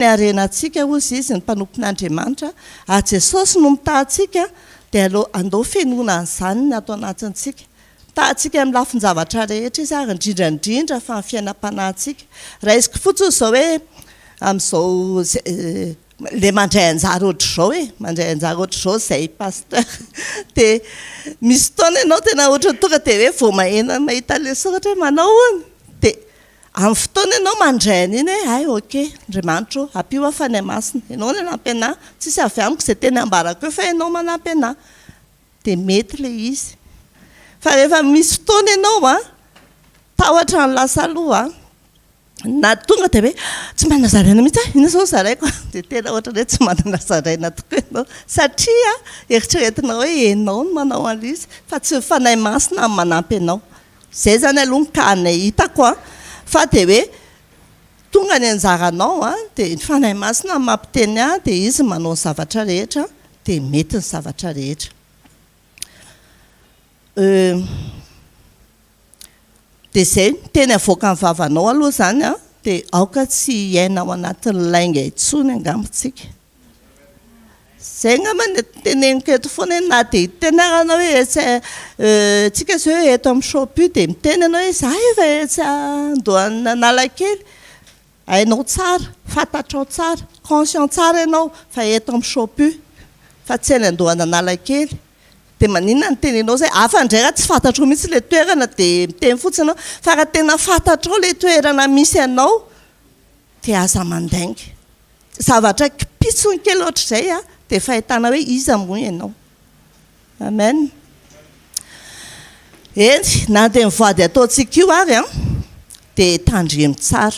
Ny harenantsika, hozy izy, ny mpanompon'Andriamanitra, ary Jesosy no mitaha antsika, dia aleo andao fenoina an'izany ny ato anatintsika. Mitaha antsika amin'ny lafin-javatra rehetra Izy ary indrindra indrindra fa ny fiainam-panahintsika. Raisiko fotsiny izao hoe amin'izao ilay mandray anjara ohatr'izao e, mandray anjara ohatr'izao izay pasteur dia misy fotoana ianao tena ohatran'ny tonga dia hoe vao maheno mahita an'ilay soratra hoe manao hono dia Amin'ny fotoana ianao mandray an'iny hoe hay ok, Andriamanitra ô, ampio aho Fanahy Masina, ianao no hanampy anah, tsisy avy amiko izay teny ambarako eo fa ianao manampy anah, dia mety ilay izy. Fa rehefa misy fotoana ianao an, tahotra ny lasa aloha an, na tonga dia hoe tsy manana zaraina mihitsy aho, inona izao no zaraiko an, dia tena ohatran'ny hoe tsy manana zaraina tokoa ianao, satria eritreretinao hoe ianao no manao an'ilay izy fa tsy ny Fanahy Masina no manampy anao. Zay zany aloha ny cas nay hitako an, fa dia hoe tonga ny anjaranao an, dia ny Fanahy Masina no mampiteny ahy, dia Izy no manao ny zavatra rehetra, dia mety ny zavatra rehetra. Euh, dia zay, ny teny avoakan'ny vavanao aloha zany an, dia aoka tsy hiaina ao anatin'ny lainga intsony angamba tsika. Zay angamba no teneniko eto foana hoe na dia hiteny ary anao hoe etsy tsika zao hoe eto amin'ny shop io dia miteny ianao hoe za efa etsy Andohan'Analakely, hainao tsara, fantatrao tsara, conscient tsara ianao fa eto amin'ny shop io fa tsy any Andohan'Analakely. Dia maninona no tenenao izay? Hafa indray raha tsy fantatrao mihitsy ilay toerana dia miteny fotsiny ianao, fa raha tena fantatrao ilay toerana misy anao dia aza mandainga. Zavatra kipitsony kely ohatr'izay dia efa ahitana hoe iza moa ianao. Amen. Eny, na dia ny voady ataontsika io ary dia tandremo tsara.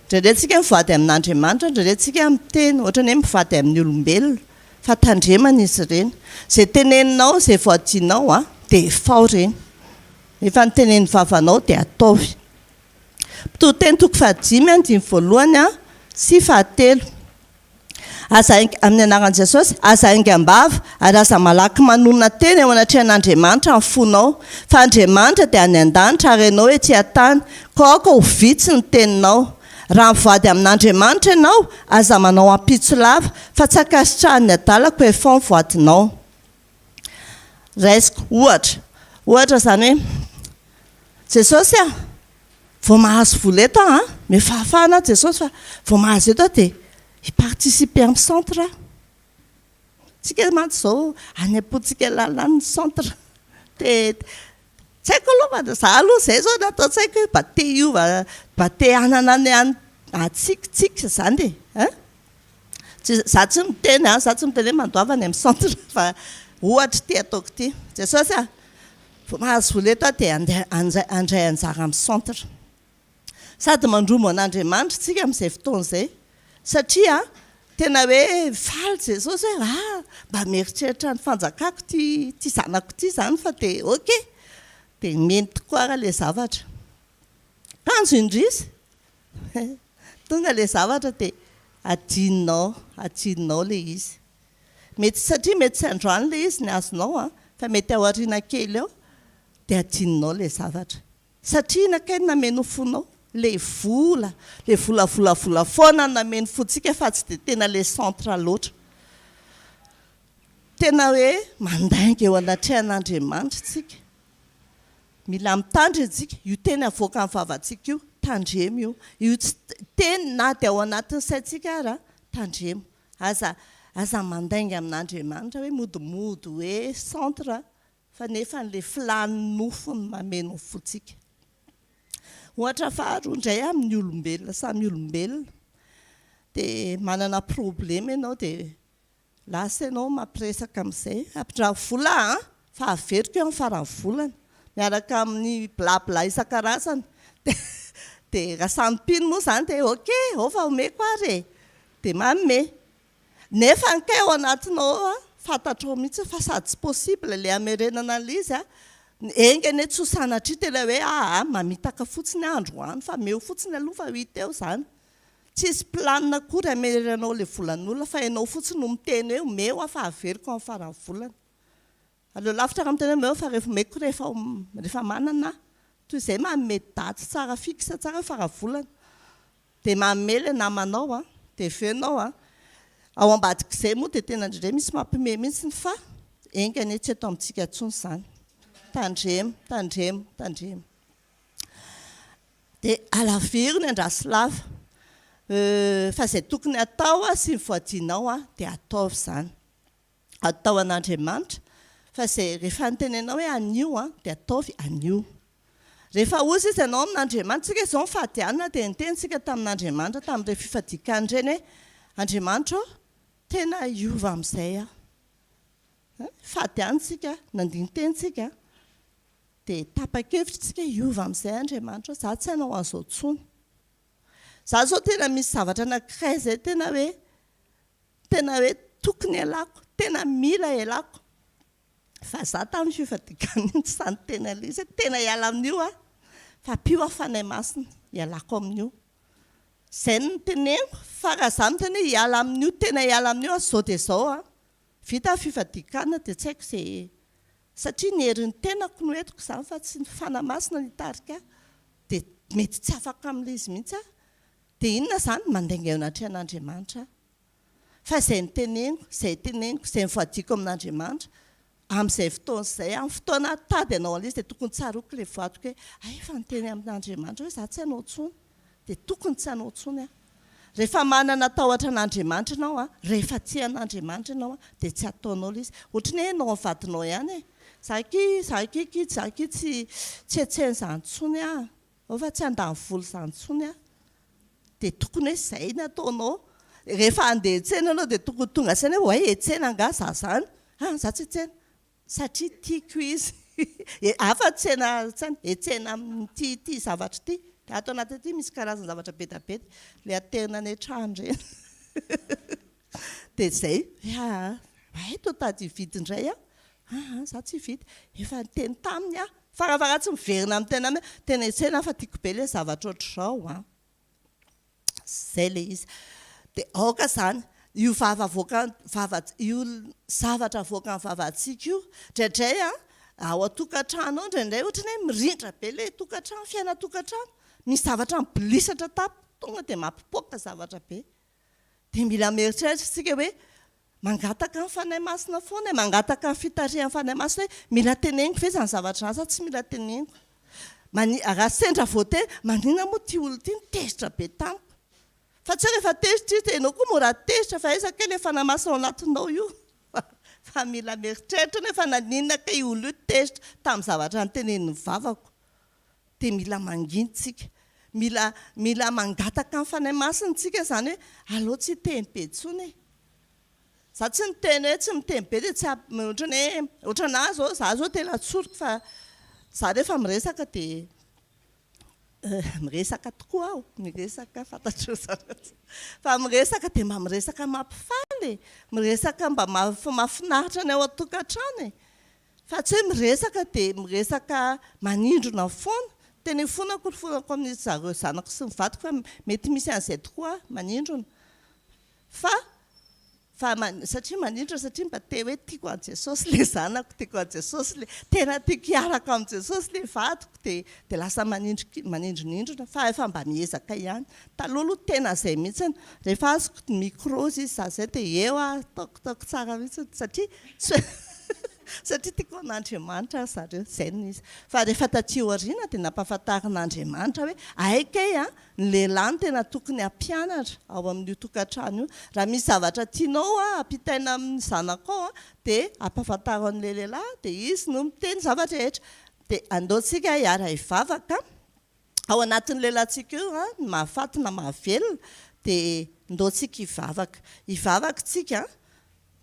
Indraindray tsika mivoady amin'Andriamanitra, indraindray tsika miteny ohatran'ny hoe mivady amin'ny olombelona, fa tandremana izy ireny. Izay teneninao, izay voadinao dia efao ireny. Efa notenenin'ny vavanao dia ataovy. Mpitoriteny toko fahadimy andininy voalohany sy fahatelo. Aza amin'ny anaran'i Jesosy, aza haingam-bava ary aza malaky manonona teny eo anatrehan'Andriamanitra ny fonao, fa Andriamanitra dia any an-danitra ary ianao ety an-tany, koa aoka ho vitsy ny teninao. Raha mivoady amin'Andriamanitra ianao, aza manao ampitso lava, fa tsy ankasitrahan'ny adala koa efao ny voadinao. Raisiko ohatra, ohatra izany hoe, Jesosy a! Vao mahazo vola eto aho an! Omeo fahafahana aho Jesosy fa vao mahazo eto aho dia hi-participer amin'ny centre aho. Tsika mantsy izao any am-pontsika lalina any ny centre. Dia tsy haiko aloha fa za aloha izay izao no ato an-tsaiko hoe mba te hiova, mba te hanana ny antsika tsika izany e! Hein? Tsy, za tsy miteny an, za tsy miteny hoe mandoava any amin'ny centre fa ohatra ity ataoko ity. Jesosy a! Vao mahazo vola eto aho dia handeha handray anjara amin'ny centre. Sady mandrombo an'Andriamanitra isika amin'izay fotoana izay satria tena hoe faly Jesosy hoe ah! mba mieritreritra ny fanjakako ity ity zanako ity izany fa dia ok! Dia nomeny tokoa ary ilay zavatra. Kanjo indrisy! Tonga ilay zavatra dia adinonao, adinonao ilay izy. Mety satria mety tsy androany ilay izy ny azonao an, fa mety ao aoriana kely ao dia adinonao ilay zavatra. Satria inona kay no nameno ny fonao? Ilay vola, ilay vola vola vola foana no nameno ny fontsika fa tsy dia tena ilay centre loatra. Tena hoe mandainga eo anatrehan'Andriamanitra isika. Mila mitandrina isika, io teny avoakan'ny vavantsika io, tandremo io. Io tsy teny na dia ao anatin'ny saintsika ara, tandremo. Aza aza mandainga amin'Andriamanitra hoe modimody hoe centre fa nefa ilay filàn'ny nofo no mameno ny fontsika. Ohatra faharoa indray amin'ny olombelona samy olombelona dia manana problema ianao dia Lasa ianao mampiresaka amin'izay. Ampindramo vola aho an! Fa averiko eo amin'ny faran'ny volana. Miaraka amin'ny bla bla isan-karazany. Dia raha samy mpino moa izany dia ok, ao fa omeko ary e! Dia manome. Nefa ny kay ao anatinao ao an, fantatrao mihitsy fa sady tsy possible ilay hamerenana an'ilay izy an, enga anie tsy ho sanatria tena hoe aa mamitaka fotsiny aho androany fa omeo fotsiny aloha fa ho hita eo izany. Tsisy planina akory hamerenanao ilay volan'olona fa ianao fotsiny no miteny hoe omeo aho fa averiko amin'ny faran'ny volana. Aleo lavitra raha miteny hoe omeo fa rehefa omeko rehefa rehefa manana aho. Toy izay manome daty tsara fixe tsara hoe faran'ny volana. Dia manome ilay namanao an. Dia avy eo ianao an, ao ambadik'izay moa dia tena indraindray misy mampiomehy mihitsy fa enga anie tsy eto amintsika intsony izany. Tandremo, tandremo, tandremo. Dia alaviro ny andraso lava. Fa izay tokony hatao sy ny voadianao dia ataovy izany. Atao an'Andriamanitra fa izay rehefa notenenao hoe anio dia ataovy anio. Rehefa hozy izy ianao amin'Andriamanitra, tsika izao mifady hanina dia niteny tsika tamin'Andriamanitra tamin'ireny fifadian-kanina ireny hoe Andriamanitra ô, tena hiova amin'izay aho. Nifady hanina tsika, nandini-teny tsika dia tapa-kevitra tsika hiova amin'izay Andriamanitra ô, za tsy hanao an'izao intsony. Za izao tena misy zavatra anankiray izay tena hoe Tena hoe tokony ialako, tena mila ialako. Fa za tamin'ny fifadikan'iny iny tsy sahy niteny an'ilay izy hoe tena hiala amin'io aho. Fa ampio aho Fanahy Masina hialako amin'io. Izay no noteneniko, fa raha za miteny hoe hiala amin'io, tena hiala amin'io aho izao dia izao an. Vita ny fifadikanina dia tsy haiko izay, satria ny herin'ny tenako no entiko izany fa tsy ny Fanahy Masina no hitarika ahy. Dia mety tsy afaka amin'ilay izy mihitsy aho. Dia inona izany? Mandainga eo anatrehan'Andriamanitra aho. Fa izay noteneniko, izay teneniko, izay novoadiako amin'Andriamanitra, amin'izay fotoana izay, amin'ny fotoana hitady hanao an'ilay izy dia tokony tsaroako ilay voadiko hoe, hay efa niteny amin'Andriamanitra hoe izaho tsy hanao intsony, dia tokony tsy hanao intsony aho. Rehefa manana tahotra an'Andriamanitra ianao an, rehefa tia an'Andriamanitra ianao an, dia tsy hataonao ilay izy. Ohatry ny hoe ianao amin'ny vadinao ihany e. Izaho akia, izaho akia, izaho akia tsy tsy hiantsena izany intsony aho. Ao fa tsy handany vola izany intsony aho. Dia tokony hoe izay ny ataonao. Rehefa handeha hiantsena ianao dia tokony tonga saina hoe oay hiantsena angaha za izany? Ah, za tsy hiantsena. Satria tiako izy. Hafa ny tsena, hiantsena amin'ity ity zavatra ity. Ato anatin'ity misy karazan-javatra be dia be, ilay aterina any an-trano ireny. Dia izay, hoe aa, hay toa tady hividy indray aho. Aa, za tsy hividy. Efa niteny taminy aho. Farafaharatsy miverina amin'ny tena hoe tena hiantsena aho fa tiako be ilay zavatra ohatr'izao an. Izay ilay izy. Dia aoka izany, io vava avoakan'ny vava, io zavatra avoakan'ny vavantsika io, indraindray an, ao an-tokantrano ao indraindray ohatran'ny hoe mirindra be ilay tokantrano, fiainan-tokantrano. Misy zavatra mibolisatra tampoka, tonga dia mampipoaka zavatra be. Dia mila mieritreritra isika hoe mangataka ny Fanahy Masina foana e, mangataka ny fitarihan'ny Fanahy Masina hoe mila teneniko ve izany zavatra izany sa tsy mila teneniko. Mani, raha sendra voateny, maninona moa ity olona ity no tezitra be tamiko. Fa tsy hoe rehefa tezitra izy dia ianao koa mora tezitra fa aiza kay ilay Fanahy Masina ao anatinao io. Fa mila mieritreritra nefa naninona kay io olona io tezitra tamin'ny zavatra notenenin'ny vavako. Dia mila mangina tsika. Mila mila mangataka ny Fanahy Masina tsika izany hoe aleo tsy hiteny be intsony e. Za tsy niteny hoe tsy miteny be dia tsy ohatran'ny hoe ohatranà zao, za zao tena tsoriko fa za rehefa miresaka dia miresaka tokoa aho, miresaka fantatrareo tsara fa miresaka dia mba miresaka mampifaly e, miresaka mba mahafinaritra ny ao an-tokantrano e. Fa tsy hoe miresaka dia miresaka manindrona foana. Tena ifonako ny fonako amin'izy zareo zanako sy ny vadiko fa mety misy an'izay tokoa aho, manindrona. Fa fa satria manindrona satria mba te hoe tiako an'i Jesosy ilay zanako, tiako an'i Jesosy ilay, tena tiako hiaraka amin'i Jesosy ilay vadiko dia dia lasa manindry manindronindrona fa efa mba miezaka ihany. Taloha aloha tena izay mihitsy, rehefa azoko ny micro izy za izay dia eo aho ataoko ataoko tsara mihitsy satria tsy Satria tiako an'Andriamanitra ry zareo, izay no izy. Fa rehefa taty aoriana dia nampahafantarin'Andriamanitra hoe hay kay an, ny lehilahy no tena tokony hampianatra ao amin'io tokantrano io. Raha misy zavatra tianao hampitaina amin'ny zanakao an, dia ampahafantaro an'ilay lehilahy dia izy no miteny zava-drehetra. Dia andao tsika hiara-hivavaka ao anatin'ny lelantsika io an, ny mahafaty na mahavelona, dia ndao tsika hivavaka. Hivavaka tsika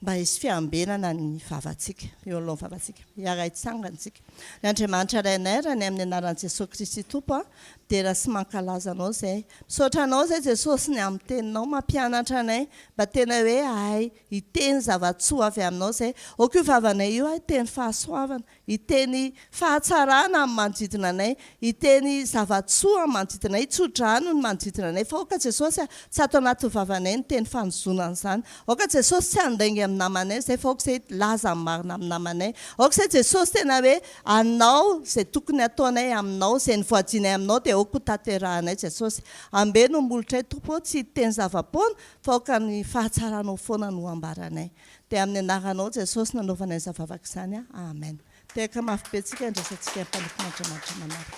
mba hisy fiambenana ny vavantsika, eo anoloan'ny vavantsika. Hiara-hitsangana isika. Ry Andriamanitra Rainay, Rainay amin'ny anaran'i Jesoa Kristy Tompo a, midera sy mankalaza Anao izay. Misaotra Anao izay Jesosy ny amin'ny Teninao mampianatra anay mba tena hoe hahay hiteny zava-tsoa avy Aminao izay. Aoka io vavanay io hiteny fahasoavana, Hiteny fahatsarana amin'ny manodidina anay, hiteny zava-tsoa amin'ny manodidina anay, hitso-drano ny manodidina anay. Fa aoka Jesosy a, tsy ato anatin'ny vavanay ny teny fanozonana izany. Aoka Jesosy tsy handainga. amin'ny namanay izay fa aoka izay hilaza ny marina amin'ny namanay. Aoka izay Jesosy tena hoe hanao izay tokony hataonay aminao, izay nivoadianay aminao dia aoka ho tanterahanay Jesosy. Ambeno ny molotray Tompo ô, tsy hiteny zava-poana fa aoka ny fahatsaranao foana no hambaranay. Dia amin'ny anaranao Jesosy no anaovanay izany vavaka izany. Amen. Tehaka mafy be tsika andraisantsika ny mpanompon'Andriamanitra manaraka.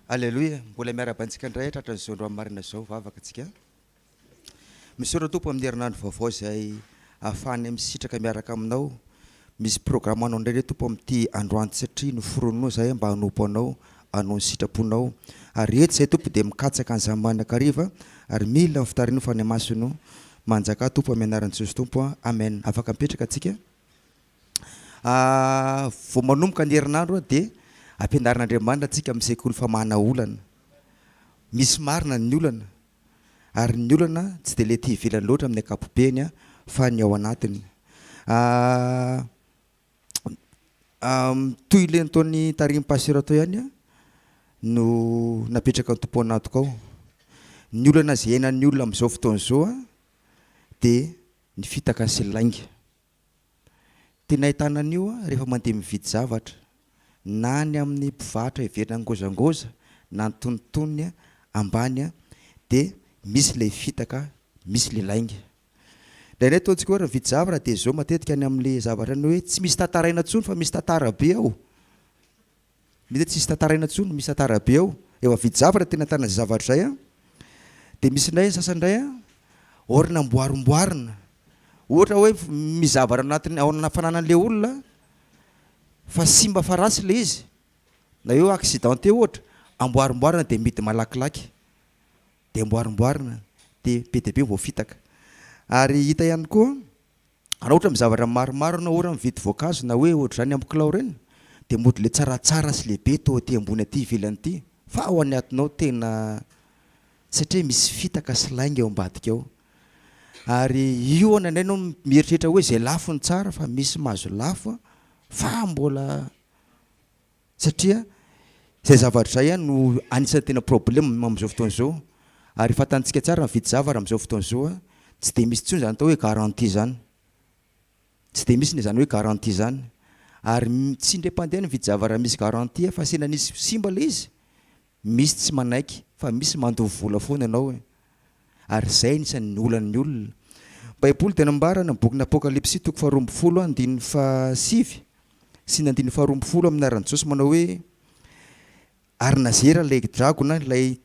Aleloia! Mbola miarahaba antsika indray tratran'izao androany maraina izao vavaka tsika. Misaotra Tompo amin'ny herinandro vaovao izay ahafahanay misitraka miaraka aminao. Misy programme anao indray re Tompo amin'ity androany ity satria noforoninao izahay mba hanompo anao, hanao ny sitraponao. Ary eto izahay Tompo dia mikatsaka an'izany mandrakariva ary mila ny fitarihanao Fanahy Masina. Manjakà Tompo amin'ny anaran'i Jesosy Tompo a. Amen. Afaka mipetraka tsika. Vao manomboka ny herinandro dia ampianarin'Andriamanitra antsika amin'ny sekoly famahana olana. Misy marina ny olana ary ny olana tsy dia ilay ety ivelany loatra amin'ny ankapobeny fa ny ao anatiny. Toy ilay nataon'ny tarihin'ny pasteur teo ihany no napetraka ny Tompo ao anatiko ao. Ny olana izay iainan'ny olona amin'izao fotoana izao dia ny fitaka sy lainga. Tena ahitana an'io rehefa mandeha mividy zavatra, na any amin'ny mpivarotra heverina ngôzangôza na antonontonony ambany dia misy ilay fitaka, misy ilay lainga. Indraindray ataontsika hoe raha mividy zavatra dia izao matetika any amin'ilay zavatra any hoe tsy misy tantaraina intsony fa misy tantara be ao. Mety hoe tsisy tantaraina intsony, misy tantara be ao. Efa mividy zavatra tena ahitana izay zavatra izay an. Dia misy indray ny sasany indray an, or namboarimboarina. Ohatra hoe misy zavatra anatin'ny ao anaty fananan'ilay olona fa simba fa ratsy ilay izy, na hoe accidenté ohatra, amboarimboarina dia amidy malakilaky. Dia amboarimboarina dia be dia be voafitaka. Ary hita ihany koa Raha ohatra amin'ny zavatra maromaro ianao, ohatra mividy voankazo na hoe ohatr'izany amin'ny kilao ireny, dia mody ilay tsaratsara sy lehibe toa aty ambony aty ivelany ity, fa ao anatinao tena satria misy fitaka sy lainga ao ambadika ao. Ary io indraindray ianao mieritreritra hoe izay lafo no tsara fa misy mahazo lafo fa mbola Satria izay zavatra izay no anisan'ny tena problème amin'izao fotoana izao, ary fantantsika tsara mividy zavatra amin'izao fotoana izao tsy dia misy intsony izany atao hoe garantie izany, tsy dia misy izany hoe garantie izany, ary tsy indray mpandeha ny mividy zavatra misy garantie fa sendra nisy simba ilay izy, Misy tsy manaiky fa misy mandoa vola foana ianao e! Ary izay anisan'ny olan'ny olona. Baiboly dia nambara any amin'ny bokin'ny Apokalypsy toko faharoa ambinifolo andininy fahasivy sy ny andininy faharoa ambinifolo amin'ny anaran'i Jesosy manao hoe, Ary nazera ilay dragona, ilay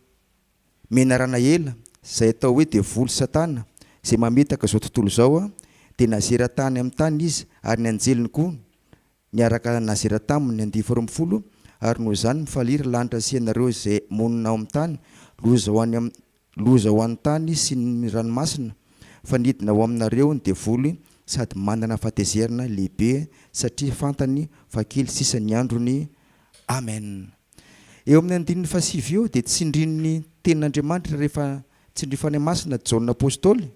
menarana ela, izay atao hoe devoly sy satana, izay mamitaka izao tontolo izao, dia nazera tany amin'ny tany izy ary ny anjeliny koa Niaraka nazera taminy ny andiany faharoambinifolo, ary noho izany mifalia ry lanitra sy ianareo izay monina ao amin'ny tany, loza ho any am, loza ho an'ny tany sy ny ranomasina, fa nidina ho aminareo ny devoly sady manana fahatezerana lehibe satria fantany fa kely sisa ny androny. Amen. Eo amin'ny andininy fahasivy eo dia tsindrin'ny tenin'Andriamanitra rehefa tsindrin'ny Fanahy Masina Jaona Apostoly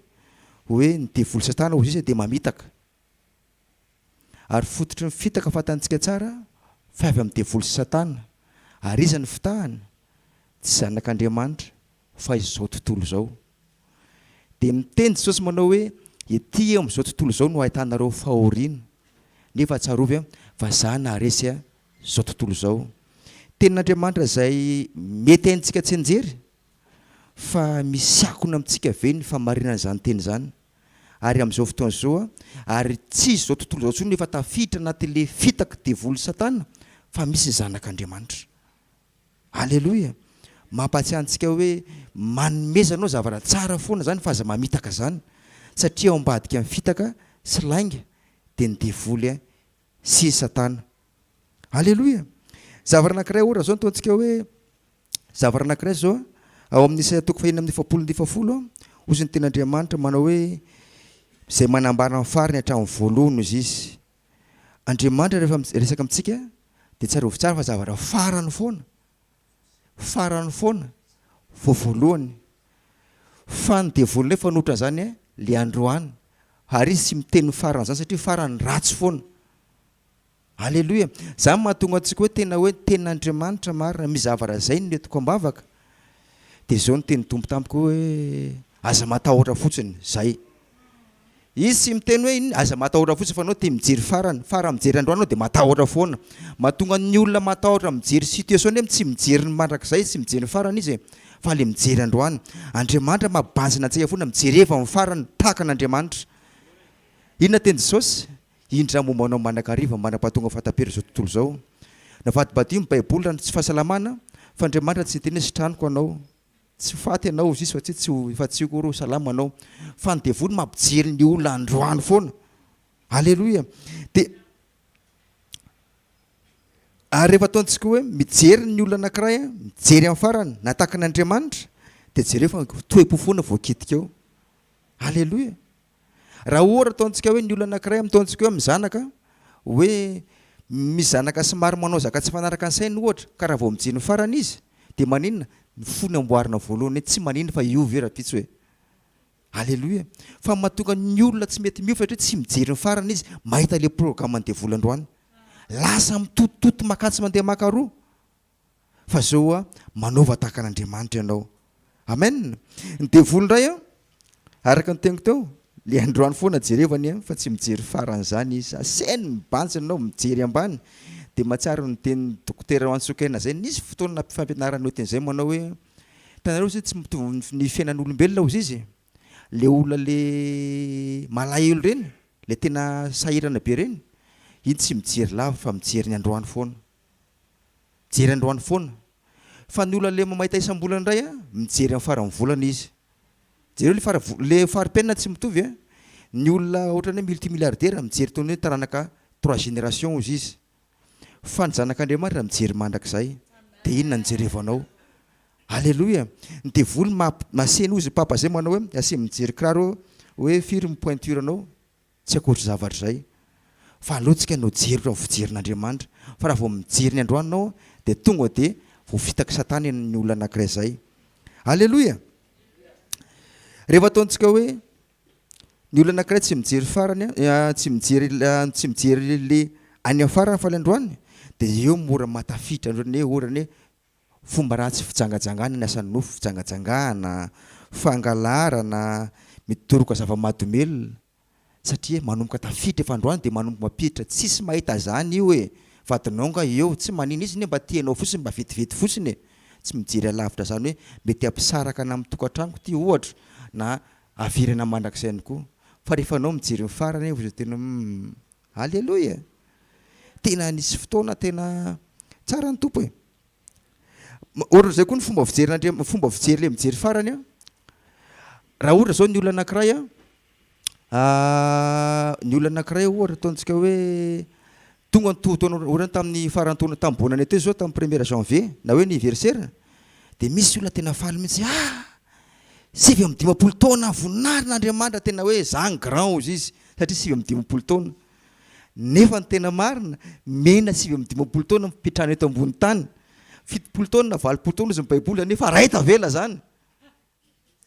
hoe ny devoly satana hoy sisa dia mamitaka. Ary fototry ny fitaka fantantsika tsara fa avy amin'ny devoly sy satana. Ary iza no fitahany? Tsy zanak'Andriamanitra fa izao tontolo izao. Dia miteny Jesosy manao hoe ety amin'izao tontolo izao no ahitanareo fahoriana. Nefa tsarovy fa za naharesy izao tontolo izao. Tenin'Andriamanitra izay mety haintsika tsianjery fa misy akony amintsika ve ny fahamarinan'izany teny izany? Ary amin'izao fotoana izao, ary tsy izao tontolo izao intsony no efa tafiditra anatin'ilay fitaky devoly satana fa misy ny zanak'Andriamanitra. Aleloia! Mampahatsiahy antsika hoe manomeza anao zavatra tsara foana izany fa aza mamitaka izany satria ao ambadika ny fitaka sy lainga dia ny devoly sy satana. Aleloia! Zavatra anankiray ohatra izao no ataontsika hoe Zavatra anankiray izao, ao amin'ny Isaia toko fahenina amby 40 andinin'ny fahafolo, hozy ny tenin'Andriamanitra manao hoe, Izay manambara ny farany hatramin'ny voalohany, hozy izy. Andriamanitra rehefa miresaka amintsika dia tsarovy tsara fa zavatra farany foana, farany foana vao voalohany. Fa ny devoly indray fanoitra an'izany ilay androany, ary izy tsy miteny ny farany izany satria farany ratsy foana. Aleloia! Zany mahatonga antsika hoe tena hoe tenin'Andriamanitra marina, misy zavatra zay no entiko ambavaka, dia zao no tenin'ny Tompo tamiko hoe, Aza matahotra fotsiny, zay. Izy tsy miteny hoe inona, aza matahotra fotsiny fa anao tia mijery farany, fa raha mijery androany anao dia matahotra foana. Mahatonga ny olona matahotra mijery situation nefa tsy mijery ny mandrakizay, tsy mijery ny farany izy e, fa le mijery androany. Andriamanitra mampibanjina antsika foana, mijereva ny farany, tahaka an'Andriamanitra. Inona teny Jesosy? Indra momba anao mandrakariva mandra-pahatonga fahatapery izao tontolo izao. Navadibadiho ny baiboly raha ny tsy fahasalamana, fa Andriamanitra tsy niteny hoe sitraniko anao. Tsy ho faty ianao hozy izy fa tsy tsy ho fa tsy ho salama anao. Fa ny devoly mampijery ny olona androany foana. Aleloia. Dia ary rehefa ataontsika hoe mijery ny olona anankiray, mijery amin'ny farany, na tahaka an'Andriamanitra, dia jereo fa toe-po foana voakitika eo. Aleloia. Raha ohatra ataontsika hoe ny olona anankiray amin'ny ataontsika hoe amin'ny zanaka, hoe misy zanaka somary manao zaka tsy mifanaraka ny sainy ohatra, ka raha vao mijery ny farany izy dia maninona? Ny fony amboarina voalohany hoe tsy maninona fa hiova io rahampitso e! Aleloia! Fa ny mahatonga ny olona tsy mety miova satria tsy mijery ny farany izy, mahita ilay programan'ny devoly androany. Lasa mitotototo makatsy mandeha maka roa. Fa zao hoa, manaova tahaka an'Andriamanitra ianao. Amen! Ny devoly indray an, araka ny teniko teo, le androany foana jerevany an, fa tsy mijery farany zany izy. Asainy mibanjina anao, mijery ambany. Dia mahatsiaro ny tenin'ny dokotera Antsokaina zay, nisy fotoana nampifanarahana io teny zay manao hoe, hitanareo ze tsy mitovy ny fiainan'olombelona hozy izy, le olona le malahelo reny, le tena sahirana be reny, iny tsy mijery lava fa mijery ny androany foana. Mijery androany foana. Fa ny olona le mahita isam-bolana indray a, mijery amin'ny faran'ny volana izy. Jereo le fara le fari-piainana tsy mitovy a. Ny olona ohatran'ny hoe multimilliardaire mijery toy ny hoe taranaka trois générations hozy izy. Fa ny zanak'Andriamanitra mijery mandrakizay. Dia inona no jerevanao? Aleloia! Ny devoly mamp- masena hozy ny papa zay manao hoe asio mijery kiraro hoe firy ny pointure-nao. Tsy ankoatry zavatra izay, fa aleo tsika no jery ohatran'ny fijerin'Andriamanitra, fa raha vao mijery ny androany ianao dia tonga dia voafitak'i satana ny olona anankiray izay. Aleloia! Rehefa ataontsika hoe ny olona anankiray tsy mijery farany, tsy mijery tsy mijery le any amin'ny farany fa le androany dia eo mora mahatafiditra ohatran'ny hoe ohatran'ny hoe Fomba ratsy fijangajangana ny asan'ny nofo, fijangajangana, fangalarana, midoroka zava-mahadomelina, satria manomboka tafiditra efa androany dia manomboka mampiditra, tsisy mahita zany io e, vadinao nga eo, tsy manina izy ne mba tia anao fotsiny mba vetivety fotsiny e, tsy mijery alavitra zany hoe mety hampisaraka ana amin'ny tokantranoko ty ohatra na averina mandrakizay ihany koa, fa rehefa anao mijery ny farany vao zay tena humm. Aleloia! Tena nisy fotoana tena tsara ny Tompo e! Ohatran'izay koa ny fomba fijerin'Andriam-, fomba fijery ilay mijery farany an, raha ohatra izao ny olona anankiray an, ny olona anankiray ohatra ataontsika hoe tonga ny to-taona ohatra hoe tamin'ny faran'ny taona tamin'ny bonne année teo izao tamin'ny premier janvier na hoe anniversaire dia misy olona tena faly mihitsy ah! 59 taona voninahitr' Andriamanitra tena hoe za ny grand hozy izy satria 59 taona nefa ny tena marina mena 59 taona mipetrahana eto ambony tany 70 taona na 80 taona hozy ny baiboly zany efa ray tavela zany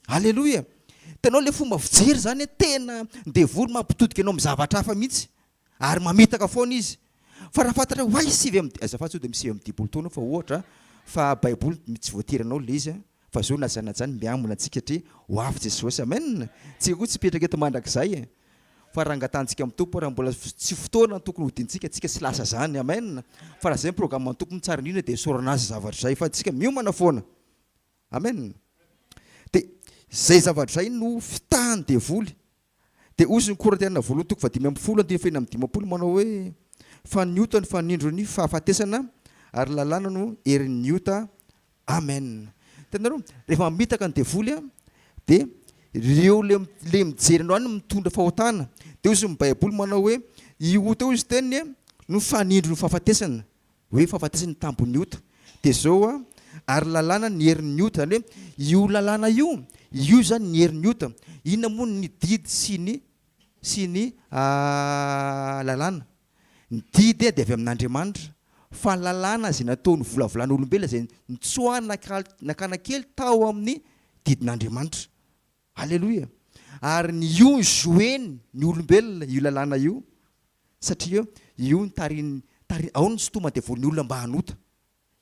aleloia hitanao le fomba fijery zany tena ny devoly mampitodika anao amin'ny zavatra hafa mihitsy Ary mamitaka foana izy. Fa raha fantatra hoe hay sivy amby, azafady sao dia misy 59 taona fa ohatra fa baiboly tsy voatery anao le izy fa zao na zany na zany miambina antsika satria ho avy Jesosy amen! Tsika koa tsy hipetraka eto mandrakizay e! Fa raha angatahantsika amin'ny Tompo raha mbola tsy fotoana tokony hodintsika tsika tsy lasa zany amen! Fa raha zay ny programme ny Tompo tsara indrindra dia isaorana azy zavatra zay fa tsika miomana foana amen! Dia zay zavatra zay no fitahan'ny devoly Dia hozy ny Korintiana voalohany toko fahadimy ambin'ny folo andininy fahenina amby dimampolo manao hoe, Fa ny ota no fanindro ny fahafatesana, ary ny lalàna no herin'ny ota. Amen. Hitanareo, rehefa mamitaka ny devoly an, dia ireo le le mijery anao any mitondra fahotana. Dia hozy ny Baiboly manao hoe, io ota io hozy teniny an, no fanindro ny fahafatesana. Hoe fahafatesana ny tambin'ny ota. Dia izao an, ary lalàna ny herin'ny ota. Izany hoe io lalàna io, io izany ny herin'ny ota. Inona moa ny didy sy ny sy ny lalàna? Ny didy dia avy amin'Andriamanitra, fa ny lalàna izay nataon'ny volavolan'olombelona izay nitsoahana nakana kely tao amin'ny didin'Andriamanitra. Aleloia! Ary ny io ny zoeny ny olombelona io lalàna io satria io no tarihin'ny tari ao no sintoman'ny devoly ny olona mba hanota,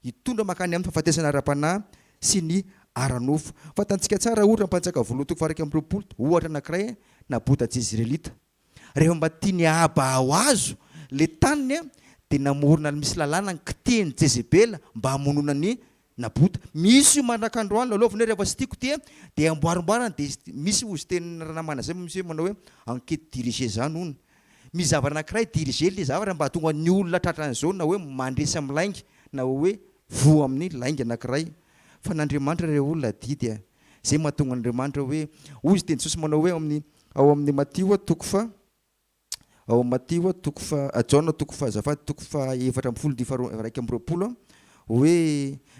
hitondra mankany amin'ny fahafatesana ara-panahy sy ny ara-nofo. Fantantsika tsara ohatra ny Mpanjaka voalohany toko faha-21, ohatra anankiray, Nabota Jezirelita. Rehefa mba tian'i Ahaba ho azo le taniny dia namorona misy lalàna nikitihin'i Jezebela mba hamonoana an'i Nabota. Misy io mandraka androany lalaovina hoe rehefa tsy tiako ity dia amboarimboarina dia misy hozy tenin'i ranamana zay misy hoe manao hoe enquete dirigée zany hono. Misy zavatra anankiray diriger le zavatra mba hahatonga ny olona tratran'izao na hoe mandresy amin'ny lainga na hoe voa amin'ny lainga anankiray. Fa n'Andriamanitra re olona adidy a! Zay mahatonga an'Andriamanitra hoe hoy izy teny Jesosy manao hoe ao amin'ny Ao amin'ny Matio toko faha Ao amin'ny Matio toko faha Jaona toko faha azafady toko faha 14 andininy faha 21 hoe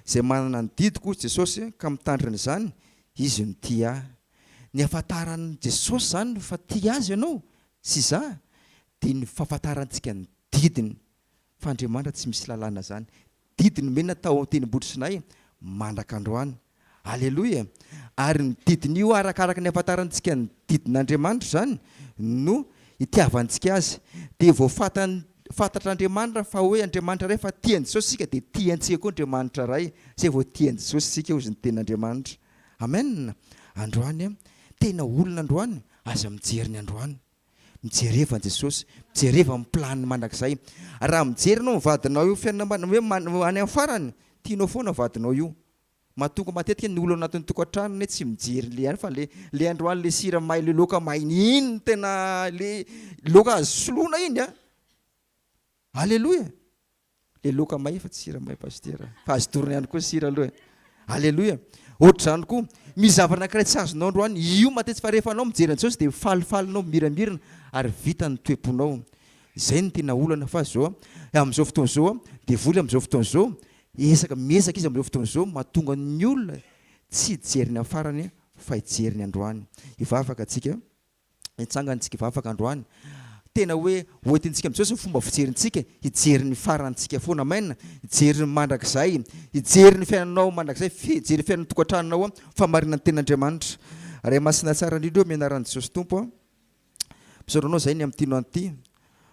izay manana ny didiko hoy Jesosy ka mitandrina izany izy no tia ahy. Ny ahafantaran'i Jesosy izany fa tia azy ianao sy izaho dia ny fahafantarantsika ny didiny fa Andriamanitra tsy misy lalàna izany. Didy nomena tao an-tendrombohitry Sinay mandraka androany. Aleloia! Ary ny didin'io arakaraka ny ahafantarantsika ny didin'Andriamanitra izany no itiavantsika Azy. Dia vao fantany, fantatr'Andriamanitra fa hoe Andriamanitra Ray fa tia an'i Jesosy isika dia tia antsika koa Andriamanitra Ray. Izay vao tia an'i Jesosy isika hozy ny tenin'Andriamanitra. Amen! Androany, tena olona androany, aza mijery ny androany. Mijereva an'i Jesosy, mijereva amin'ny planiny mandrakizay. Raha mijery ianao ny vadinao io fiainana hoe any amin'ny farany, tianao foana vadinao io. Mahatonga matetika ny olona anatin'ny tokantrano anie tsy mijery le any fa le le androany le sira may le laoka may iny no tena le laoka azo soloina iny an! Aleloia! Le laoka may fa tsy sira may pasitera fa azo dorana ihany koa sira aloha e. Aleloia. Ohatr'izany koa, misy zavatra anankiray tsy azonao androany, io matetika fa rehefa anao mijery an'i Jesosy dia falifaly anao, miramirana ary vita ny toe-ponao. Izay no tena olana fa zao amin'izao fotoana izao, devoly amin'izao fotoana izao, ezaka, miezaka izy amin'izao fotoana izao mahatonga ny olona tsy hijery ny hafarany fa hijery ny androany. Hivavaka antsika. Hitsangana isika hivavaka androany. Tena hoe ho entintsika amin'i Jesosy ny fomba fijerintsika, hijery ny farantsika foana. Amen. Hijery ny mandrakizay, hijery ny fiainanao mandrakizay, hijery ny fiainan'ny tokantranonao, fahamarinan'ny tenin'Andriamanitra. Ray masina tsara indrindra ô, amin'ny anaran'i Jesosy Tompo a. Misaotra anao izay ny amin'ity no an'ity.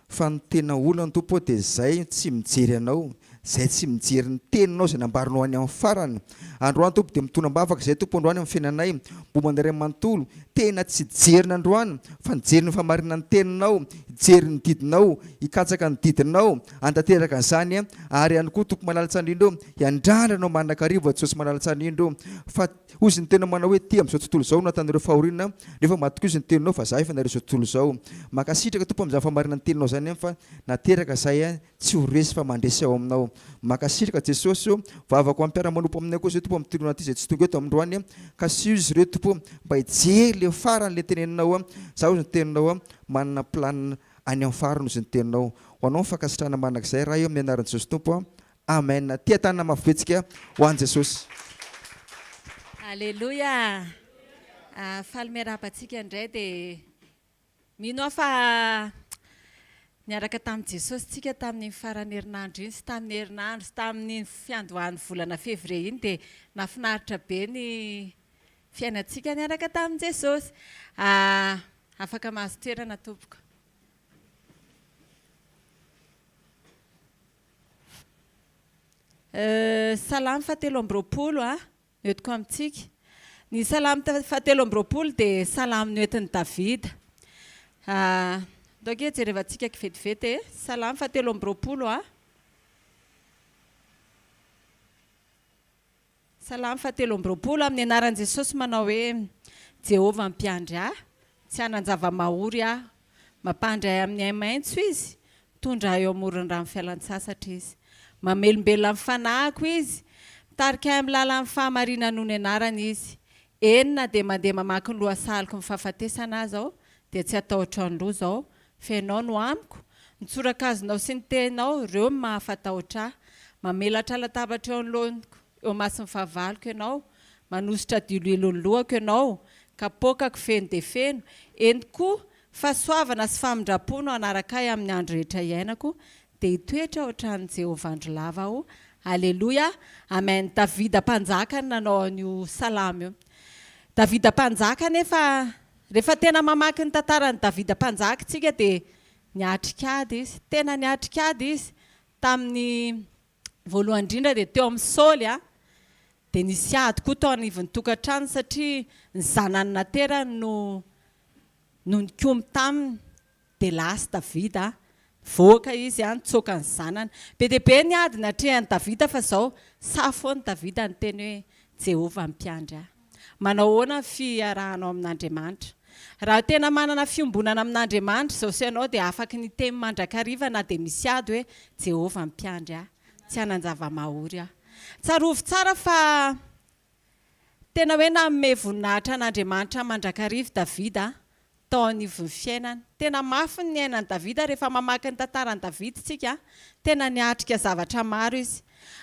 Fa ny tena olana Tompo ô dia izay tsy mijery Anao, izay tsy mijery ny Teninao izay nambarinao any amin'ny farany. Androany Tompo dia mitondra am-bavaka izay Tompo androany amin'ny fiainanay, momba anay ray manontolo, tena tsy hijerina androany fa nijery ny fahamarinan'ny Teninao, hijery ny didinao, hikatsaka ny didinao, hantanteraka an'izany ary ihany koa Tompo malala tsara indrindra ô, hiandrandra Anao mandrakariva Jesosy malala tsara indrindra ô, fa Hozy ny teninao manao hoe ety amin'izao tontolo izao no ahitanareo fahoriana nefa matokia hozy ny teninao fa za efa nareo izao tontolo izao. Mankasitraka Tompo amin'izany fahamarinan'ny teninao izany an fa nateraka zahay an tsy ho resy fa mandresy ao aminao. Mankasitraka Jesosy o. Vavako ho an'ny mpiara-manompo aminay koa izay Tompo amin'ity olona ity izay tsy tonga eto amindroany an. Kasiho izy ireo Tompo mba hijery le farany le teneninao an. Za hozy ny teninao an manana planina any amin'ny farany hozy ny teninao. Ho anao ny fankasitrahana mandrakizay Ray o amin'ny anaran'i Jesosy Tompo an. Amen tia tanana mafy be tsika ho an'i Jesosy. Aleloia! Faly miarahaba antsika indray dia mino aho fa niaraka tamin'i Jesosy tsika tamin'iny faran'ny herinandro iny sy tamin'ny herinandro sy tamin'iny fiandohan'ny volana février iny dia nahafinaritra be ny fiainantsika niaraka tamin'i Jesosy. Afaka mahazo toerana tompoko. Salamo fahatelo amby 20 no entiko amintsika. Ny salamo fahatelo amby 20 dia salamo noentin'i Davida. Ndao ange jerevantsika vetivety e. Salamo fahatelo amby 20 a. Salamo fahatelo amby 20, Amin'ny anaran'i Jesosy manao hoe, Jehovah mpiandry ahy, tsy hanan-java-mahory aho. Mampandry ahy amin'ny ahi-maitso Izy, mitondra ahy eo amoron'ny rano fialan-tsasatra Izy. Mamelombelona ny fanahiko Izy, mitarika ahy amin'ny lalan'ny fahamarinana noho ny anarany Izy. Eny, na dia mandeha mamaky ny lohasahaloky ny fahafatesana aza aho, dia tsy hatahotra ny loza aho, fa Ianao no amiko, ny tsorakazonao sy ny tehinao, ireo no mahafatahotra ahy. Mamelatra latabatra eo anoloako, eo imason'ny fahavaloko Ianao, manosotra diloilo ny lohako Ianao, kapoakako feno dia feno. Eny koa, fahasoavana sy famindram-po no hanaraka ahy amin'ny andro rehetra iainako, dia hitoetra ao an-tranon'i Jehovah andro lava aho. Aleloia! Amen. Davida mpanjaka no nanao an'io salamo io. Davida mpanjaka anefa Rehefa tena mamaky ny tantaran'i Davida Mpanjaka isika dia niatrika ady izy. Tena niatrika ady izy. Tamin'ny voalohany indrindra dia teo amin'i Saoly. Dia nisy ady koa tao anivon'ny tokantrano satria ny zanany naterany no no nikomy taminy. Dia lasa Davida, nivoaka izy nitsoaka ny zanany. Be dia be ny ady natrehan'i Davida fa izao, sahy foana Davida niteny hoe, Jehovah mpiandry ahy. Manao ahoana ny fiarahanao amin'Andriamanitra? Raha tena manana fiombonana amin'Andriamanitra izao sy ianao dia afaky ny hiteny mandrakariva na dia misy ady hoe, Jehovah mpiandry ahy, tsy hanan-java-mahory aho. Tsarovy tsara fa tena hoe nanome voninahitra an'Andriamanitra mandrakariva Davida tao anivon'ny fiainany. Tena mafy ny niainan'i Davida rehefa mamaky ny tantaran'i Davida isika. Tena niatrika zavatra maro izy.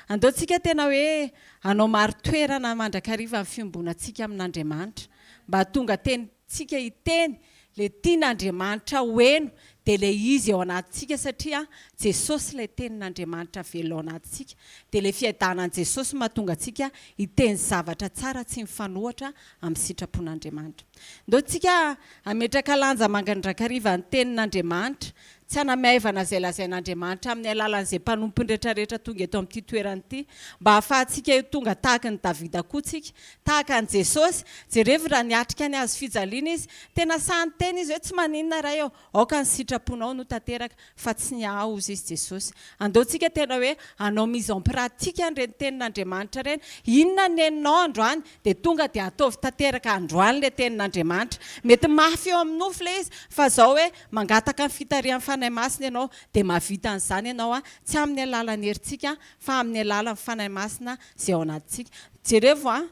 Andao tsika tena hoe hanao marin-toerana mandrakariva ny fiombonantsika amin'Andriamanitra mba hahatonga tenintsika hiteny ilay tian'Andriamanitra ho heno dia ilay izy ao anatintsika satria Jesosy ilay tenin'Andriamanitra velona ao anatintsika dia ilay fiadanan'i Jesosy mahatonga antsika hiteny zavatra tsara tsy mifanohatra amin'ny sitrapon'Andriamanitra. Ndao tsika hametraka lanja mangandrakariva ny tenin'Andriamanitra, tsy hanamaivana izay lazain'Andriamanitra amin'ny alalan'izay mpanompony rehetrarehetra tonga eto amin'ity toerana ity, mba hahafahantsika ho tonga tahaka an'i Davida koa tsika, tahaka an'i Jesosy. Jerevo raha niatrika ny hazo fijaliana izy, tena sahy niteny izy hoe tsy maninona Ray ô, aoka ny sitraponao no tanteraka fa tsy ny ahy hozy izy Jesosy. Andao tsika tena hoe hanao mise en pratique an'ireny tenin'Andriamanitra ireny. Inona ny henonao androany? Dia tonga dia ataovy tanteraka androany ilay tenin'Andriamanitra. Mety mafy eo amin'ny nofo ilay izy fa izao hoe mangataka ny fitarihan'ny Fanahy Masina ianao dia mahavita an'izany ianao an, tsy amin'ny alalan'ny herintsika fa amin'ny alalan'ny Fanahy Masina izay ao anatintsika. Jerevo an,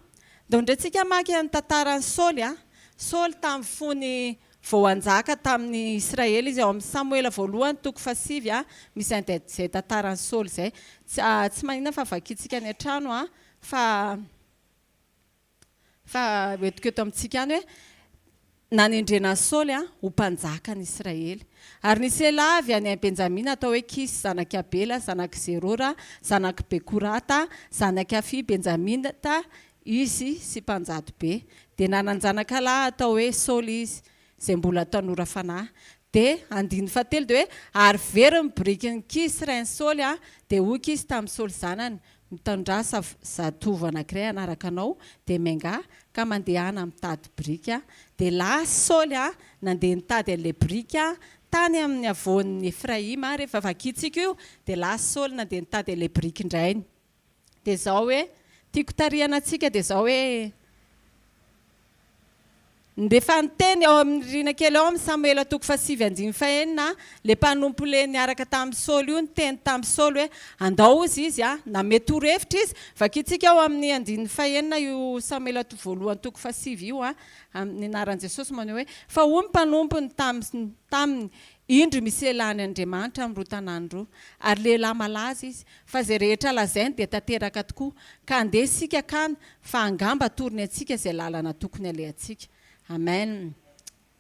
ndao indray tsika hamaky ny tantaran'i Saoly an. Saoly tamin'ny fony vao hanjaka tamin'ny Israely izy, ao amin'ny Samoela voalohany toko fahasivy an, misy an'izay tantaran'i Saoly izay. Tsy maninona fa vakintsika any an-trano an, fa Fa hoentiko eto amintsika ihany hoe, nanendrena an'i Saoly ho mpanjakan'i Israely. Ary nisy lehilahy avy any Benjamina atao hoe Kisy, zanak'i Abela, zanak'i Zerora, zanak'i Bekorata, zanak'i Afia Benjaminita, izy sy mpanjato be. Dia nanan-janaka lahy atao hoe Saoly izy, izay mbola tanora fanahy. Dia andininy fahatelo dia hoe, ary very ny borikin'i Kisy rain'i Saoly, dia hoy Kisy tamin'i Saoly zanany, Mitondrà zatovo anankiray hanaraka anao, dia miangà, ka mandehana mitady biriky. Dia lasa Saoly nandeha nitady an'ilay biriky tany amin'ny havoan'i Efraima. Rehefa vakintsika io, dia lasa Saoly nandeha nitady an'ilay birikin-drainy. Dia izao hoe, tiako tarihana antsika dia izao hoe, Rehefa niteny ao amin'ny rihana kely ao amin'ny Samoela toko fahasivy andininy fahenina, ilay mpanompo le niaraka tamin'i Saoly io niteny tamin'i Saoly hoe, Andao hozy izy a! Nanome torohevitra izy. Vakintsika ao amin'ny andininy fahenina io Samoela voalohany toko fahasivy io a, amin'ny anaran'i Jesosy manao hoe, Fa hoy ny mpanompony taminy, Indro misy lehilahy any Andriamanitra amin'ny roa tanàna roa, ary lehilahy malaza izy, Fa izay rehetra lazainy dia tanteraka tokoa, ka andeha isika akany, fa angamba atorony antsika izay lalana tokony alehantsika. Amen.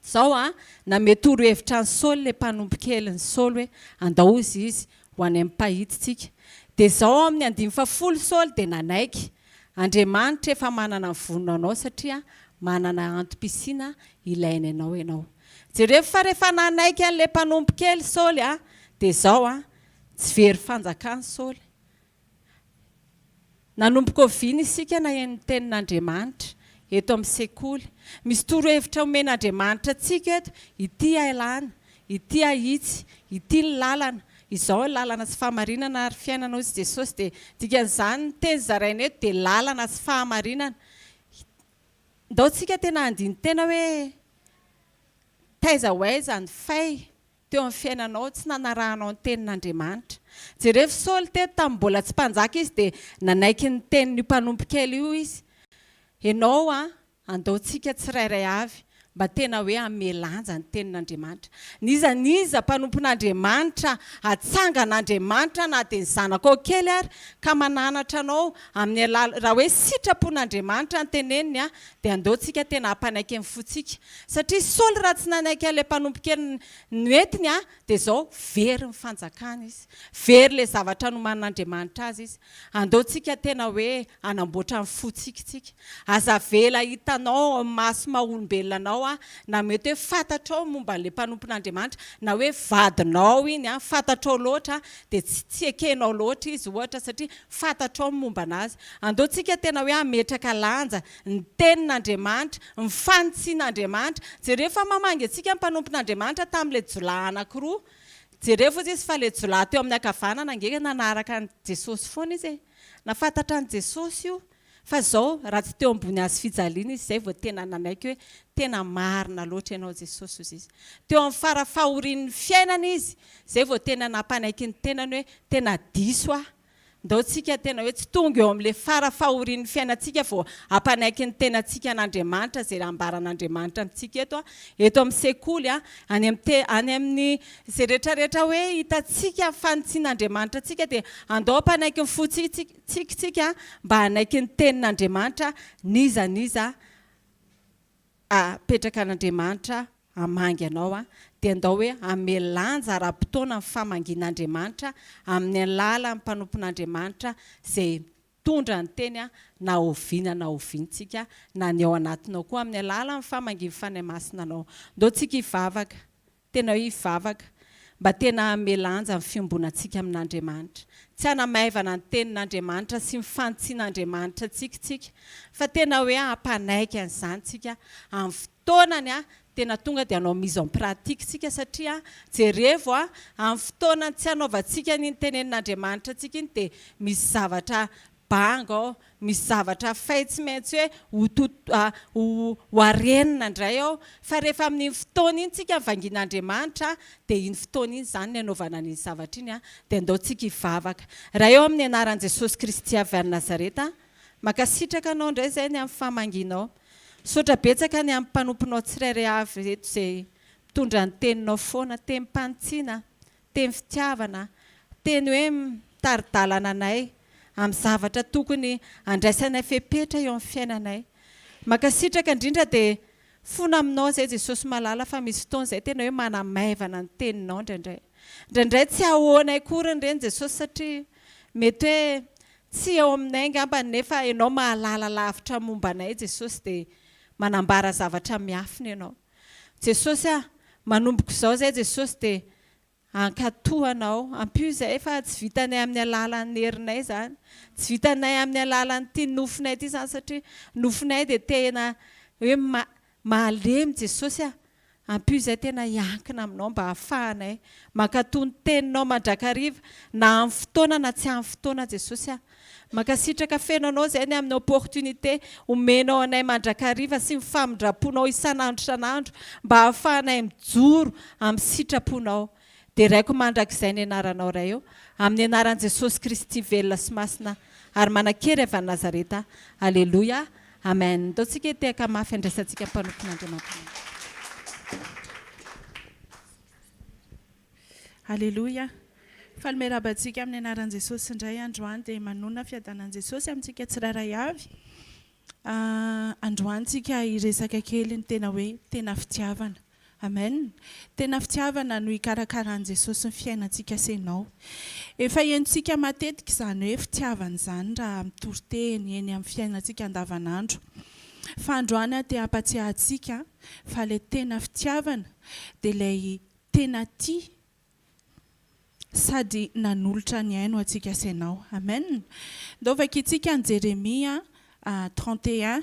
Izao an, namehy torohevitra an'i Saoly ilay mpanompo kelin'i Saoly hoe, andao hozy izy, ho any amin'ny mpahity tsika. Dia izao ao amin'ny andininy fahafolo Saoly dia nanaiky. Andriamanitra efa manana ny vonona anao satria manana antom-pisiana ilainy anao ianao. Jerevo fa rehefa nanaiky an'ilay mpanompo kely Saoly an, dia izao an, Tsy very fanjakana Saoly. Nanomboka oviana isika naheno ny tenin'Andriamanitra? Eto amin'ny sekoly. Misy torohevitra omen'Andriamanitra antsika eto, ity ailana, ity ahitsy, ity ny lalana, izao ny lalana sy fahamarinana ary fiainana hoy Jesosy dia dikan'izany ny teny zaraina eto dia lalana sy fahamarinana. Ndao tsika tena handini-tena hoe taiza ho aiza ny fay teo amin'ny fiainanao tsy nanarahanao ny tenin'Andriamanitra. Jerevo Saoly teto tamin'ny mbola tsy mpanjaka izy dia nanaiky ny tenin'io mpanompo kely io izy. Ianao an, andao tsika tsirairay avy mba tena hoe hanome lanja ny tenin'Andriamanitra. N'iza n'iza mpanompon'Andriamanitra atsangan'Andriamanitra na dia ny zanakao kely ary ka mananatra anao amin'ny alala raha hoe sitrapon'Andriamanitra ny teneniny an, dia andao tsika tena hampanaiky ny fontsika Satria Saoly raha tsy nanaiky an'ilay mpanompo kely noentiny dia izao very ny fanjakana izy. Very ilay zavatra nomanin'Andriamanitra azy izy. Andao tsika tena hoe hanamboatra ny fontsika tsika. Aza avela hitanao ao amin'ny maso maha olombelona anao. anao na mety hoe fantatrao momba an'ilay mpanompon'Andriamanitra na hoe vadinao iny an, fantatrao loatra dia tsy tsy ekenao loatra izy ohatra satria fantatrao ny momba an'azy. Andao tsika tena hoe hametraka lanja ny tenin'Andriamanitra, ny fanitsian'Andriamanitra. Jereo fa mamangy antsika ny mpanompon'Andriamanitra tamin'ilay jiolahy anankiroa. Jereo fotsiny izy fa ilay jiolahy teo amin'ny ankavanana ange nanaraka an'i Jesosy foana izy e. Nahafantatra an'i Jesosy io. Fa izao, raha tsy teo ambony hazo fijaliana izy izay vao tena nanaiky hoe tena marina loatra ianao Jesosy hozy izy. Teo amin'ny fara fahorian'ny fiainana izy izay vao tena nampanaiky ny tenany hoe tena diso aho. Ndao tsika tena hoe tsy tonga eo amin'ilay fara fahorian'ny fiainantsika vao hampanaiky ny tenantsika an'Andriamanitra izay ambaran'Andriamanitra amintsika eto, eto amin'ny sekoly, any amin'ny te, any amin'ny izay rehetra rehetra hoe hitantsika fanitsian'Andriamanitra antsika dia andao hampanaiky ny fontsika tsika mba hanaiky ny tenin'Andriamanitra n'iza n'iza apetraka an'Andriamanitra hamangy anao a, dia andao hoe hanome lanja ara-potoana ny famangian'Andriamanitra amin'ny alalan'ny mpanompon'Andriamanitra izay mitondra ny teny a, na oviana na oviana tsika na ny ao anatinao koa amin'ny alalan'ny famangian'ny Fanahy Masina anao. Ndao tsika hivavaka. Tena hoe hivavaka mba tena hanome lanja ny fiombonantsika amin'Andriamanitra. Tsy hanamaivana ny tenin'Andriamanitra sy ny fanitsian'Andriamanitra antsika isika, fa tena hoe hampanaiky an'izany isika amin'ny fotoanany, tena tonga dia hanao mise en pratique isika satria jerevo amin'ny fotoanany tsy hanaovantsika an'iny tenenin'Andriamanitra antsika iny dia misy zavatra banga ao, misy zavatra fay tsy maintsy hoe ho tot ho ho arenina indray ao, fa rehefa amin'iny fotoana iny tsika vangian'Andriamanitra dia iny fotoana iny izany ny anaovana an'iny zavatra iny dia andao tsika hivavaka. Ray ao amin'ny anaran'i Jesosy Kristy avy any Nazareta, mankasitraka Anao indray izay ny amin'ny famangianao. Misaotra betsaka ny amin'ny mpanomponao tsirairay avy eto izay mitondra ny teninao foana, tenim-panitsiana, teny fitiavana, teny hoe mitari-dalana anay amin'ny zavatra tokony handraisanay fepetra eo amin'ny fiainanay. Mankasitraka indrindra dia fona aminao izay Jesosy malala fa misy fotoana izay tena hoe manamaivana ny teninao indraindray. Indraindray tsy ahoanay akory ireny Jesosy satria mety hoe tsy eo aminay angamba nefa ianao mahalala lavitra momba anay Jesosy dia manambara zavatra miafina ianao. Jesosy ah, manomboka izao izay Jesosy dia hankatò Anao. Ampio izahay fa tsy vitanay amin'ny alalan'ny herinay izany. Tsy vitanay amin'ny alalan'ity nofonay ity izany satria nofonay dia tena hoe malemy Jesosy ah. Ampio izahay tena hiankina aminao mba hahafahanay mankatò ny teninao mandrakariva na amin'ny fotoana na tsy amin'ny fotoana Jesosy ah. Mankasitraka feno anao izay ny amin'ny opportunité omenao anay mandrakariva sy ny famindramponao isan'andro isan'andro mba ahafahanay mijoro amin'ny sitraponao. Deraiko mandrakizay ny anaranao Ray ô, amin'ny anaran'i Jesosy Kristy velona sy masina ary manan-kery avy any Nazareta. Aleloia. Amen. Ndao tsika hitehaka mafy handraisantsika mpanompon'Andriamanitra. Aleloia. Faly miarahaba antsika amin'ny anaran'i Jesosy indray androany dia manonona fiadanan'i Jesosy amintsika tsirairay avy. Androany tsika hiresaka kely ny tena hoe tena fitiavana. Amen. Tena fitiavana no hikarakaran'i Jesosy ny fiainantsika sy ianao. Efa henontsika matetika izany hoe fitiavana izany raha mitory teny eny amin'ny fiainantsika andavanandro. Fa androany aho te hampatsiahy antsika fa ilay tena fitiavana dia ilay tena tia sady nanolotra ny ainy ho antsika sy ianao. Amen. Ndao vakintsika ny Jeremia 31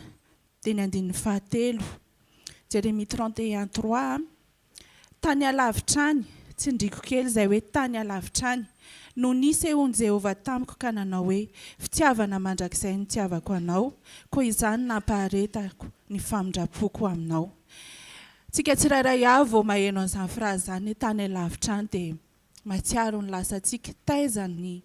dia ny andininy fahatelo. Jeremia 31 3, Tany alavitra any, tsindriko kely izay hoe tany alavitra any, no nisehoan'i Jehovah tamiko ka nanao hoe, Fitiavana mandrakizay no nitiavako anao, koa izany nampaharetako ny famindram-poko aminao. Tsika tsirairay avy vao maheno an'izany phrase izany hoe tany alavitra any dia mahatsiaro ny lasantsika, taiza ny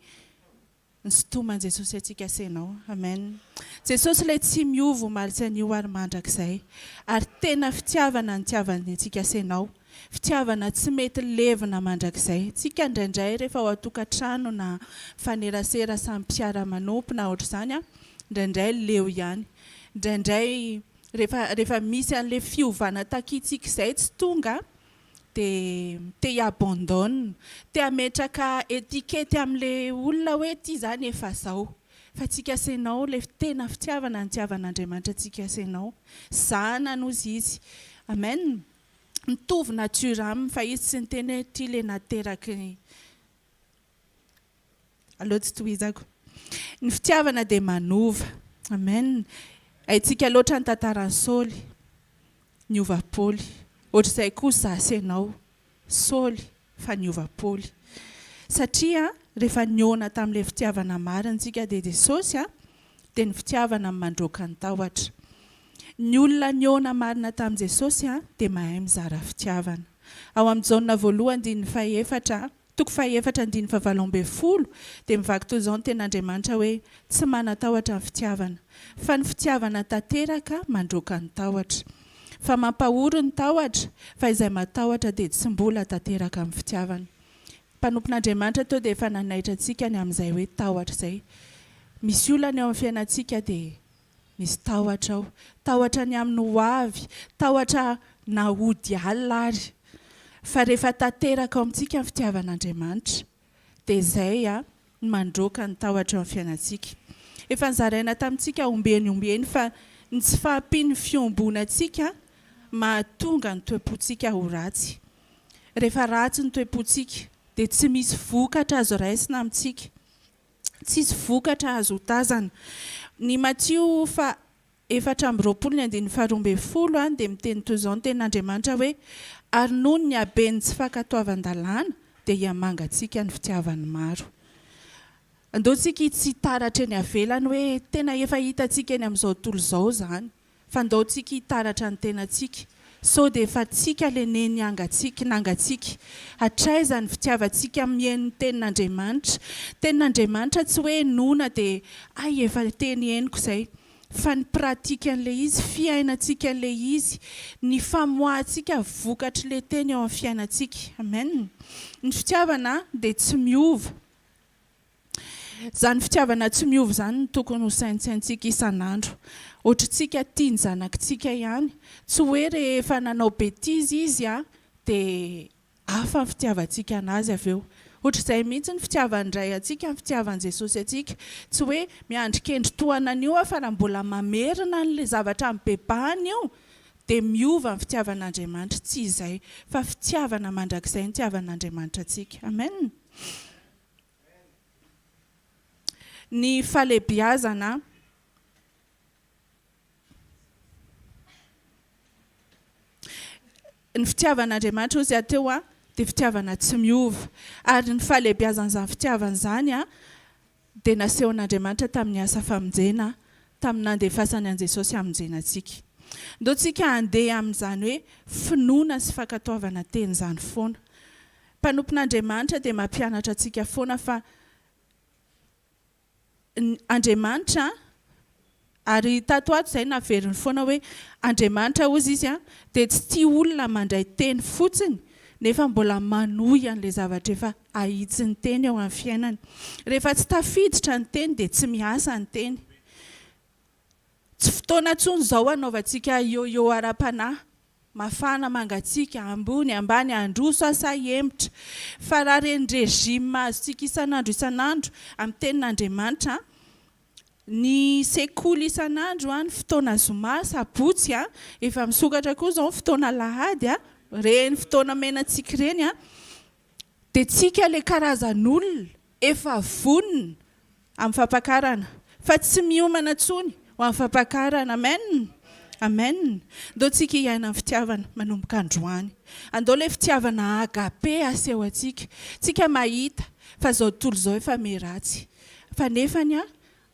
nisintoman'i Jesosy antsika sy ianao. Amen. Jesosy ilay tsy miova omaly sy anio ary mandrakizay. Ary tena fitiavana ny nitiavany antsika sy ianao. Fitiavana tsy mety levona mandrakizay. Tsika indraindray rehefa ao an-tokantrano na mifanerasera samy mpiara-manompo na ohatr'izany, indraindray leo ihany. Indraindray Rehefa rehefa misy an'ilay fiovana takintsika izay tsy tonga dia te hi-abandonne, te hametraka étiquette amin'ilay olona hoe ity izany efa zao. Fa tsika sy ianao ilay tena fitiavana nitiavan'Andriamanitra antsika sy ianao. Zanany hozy izy. Amen. Mitovy nature aminy fa izy tsy niteny hoe ity le nateraky ny. Aleo tsy tohizako. Ny fitiavana dia manova. Amen. Haintsika loatra ny tantaran'i Saoly. Niova Paoly. Ohatr'izay koa za sy ianao. Saoly fa niova Paoly. Satria rehefa nihaona tamin'ilay fitiavana marina isika dia Jesosy dia ny fitiavana no mandroaka ny tahotra. Ny olona nihaona marina tamin'i Jesosy dia mahay mizara fitiavana. Ao amin'ny Jaona voalohany andininy fahefatra, toko fahefatra andininy fahavalo ambin'ny folo dia mivaky toy izao ny tenin'Andriamanitra hoe, Tsy manan-tahotra ny fitiavana, fa ny fitiavana tanteraka mandroaka ny tahotra. Fa mampahory ny tahotra, fa izay matahotra dia tsy mbola tanteraka amin'ny fitiavana. Mpanompon'Andriamanitra teo dia efa nanaitra antsika ny amin'izay hoe tahotra izay. Misy olana eo amin'ny fiainantsika dia misy tahotra ao. Tahotra ny amin'ny ho avy, tahotra na hody alina ary. Fa rehefa tanteraka ao amintsika ny fitiavan'Andriamanitra dia izay no mandroaka ny tahotra eo amin'ny fiainantsika. Efa nozaraina tamintsika ombieny ombieny fa ny tsy fahampian'ny fiombonantsika mahatonga ny toe-pontsika ho ratsy. Rehefa ratsy ny toe-pontsika dia tsy misy vokatra azo raisina amintsika. Tsisy vokatra azo otazana. Ny Matio faha 24 ny andininy faha 12 dia miteny toy izao ny tenin'Andriamanitra hoe, Ary noho ny haben'ny tsy fankatoavan-dalàna dia hihamangatsiaka ny fitiavan'ny maro. Andao tsika tsy hitaratra eny avelany hoe tena efa hitantsika eny amin'izao tontolo izao izany. Fa ndao tsika hitaratra ny tenantsika, sao dia efa tsika le neny hangatsiaka nangatsiaka. Hatraiza ny fitiavantsika mihaino ny tenin'Andriamanitra. Tenin'Andriamanitra tsy hoe henoina dia hay efa teny henoko izay. Fa ny pratique an'ilay izy, fiainantsika an'ilay izy, ny famoahantsika vokatr'ilay teny eo amin'ny fiainantsika. Amen. Ny fitiavana dia tsy miova. Izany fitiavana tsy miova izany no tokony ho saintsaintsika isan'andro. Ohatrantsika tia ny zanakitsika ihany. Tsy hoe rehefa nanao betizy izy dia hafa ny fitiavantsika an'azy avy eo. Ohatr'izay mihitsy ny fitiavan'ny Ray antsika, ny fitiavan'i Jesosy antsika. Tsy hoe miandry kendry tohana an'io aho fa raha mbola mamerina an'ilay zavatra nibebahany io dia miova ny fitiavan'Andriamanitra. Tsy izay. Fa fitiavana mandrakizay ny itiavan'Andriamanitra antsika. Amen. Ny fahalebiazana. Ny fitiavan'Andriamanitra hozy aho teo dia fitiavana tsy miova. Ary ny fahalebiazan'izany fitiavana izany dia nasehon'Andriamanitra tamin'ny asa famonjena, tamin'ny nandefasany an'i Jesosy hamonjena antsika. Ndao tsika handeha amin'izany hoe finoana sy fankatoavana teny izany foana. Mpanompon'Andriamanitra dia mampianatra antsika foana fa ny Andriamanitra, ary tato ho ato izay naveriny foana hoe Andriamanitra hozy izy dia tsy tia olona mandray teny fotsiny nefa mbola manohy an'ilay zavatra efa ahitsin'ny teny eo amin'ny fiainany. Rehefa tsy tafiditra ny teny dia tsy miasa ny teny. Tsy fotoana intsony izao hanaovantsika yo-yo ara-panahy, mafana, mangatsiaka, ambony, ambany, handroso aho sa hihemotra. Fa raha ireny régime azontsika isan'andro isan'andro amin'ny tenin'Andriamanitra, ny sekoly isan'andro, ny fotoana zoma, sabotsy, efa misokatra koa izao ny fotoana alahady, ireny fotoana omena antsika ireny, dia tsika ilay karazan'olona efa vonona amin'ny fampakarana fa tsy miomana intsony ho amin'ny fampakarana. Amen! Amen! Andao tsika hiaina ny fitiavana manomboka androany. Andao ilay fitiavana agape aseho antsika. Tsika mahita fa izao tontolo izao efa miharatsy. Fa nefany an,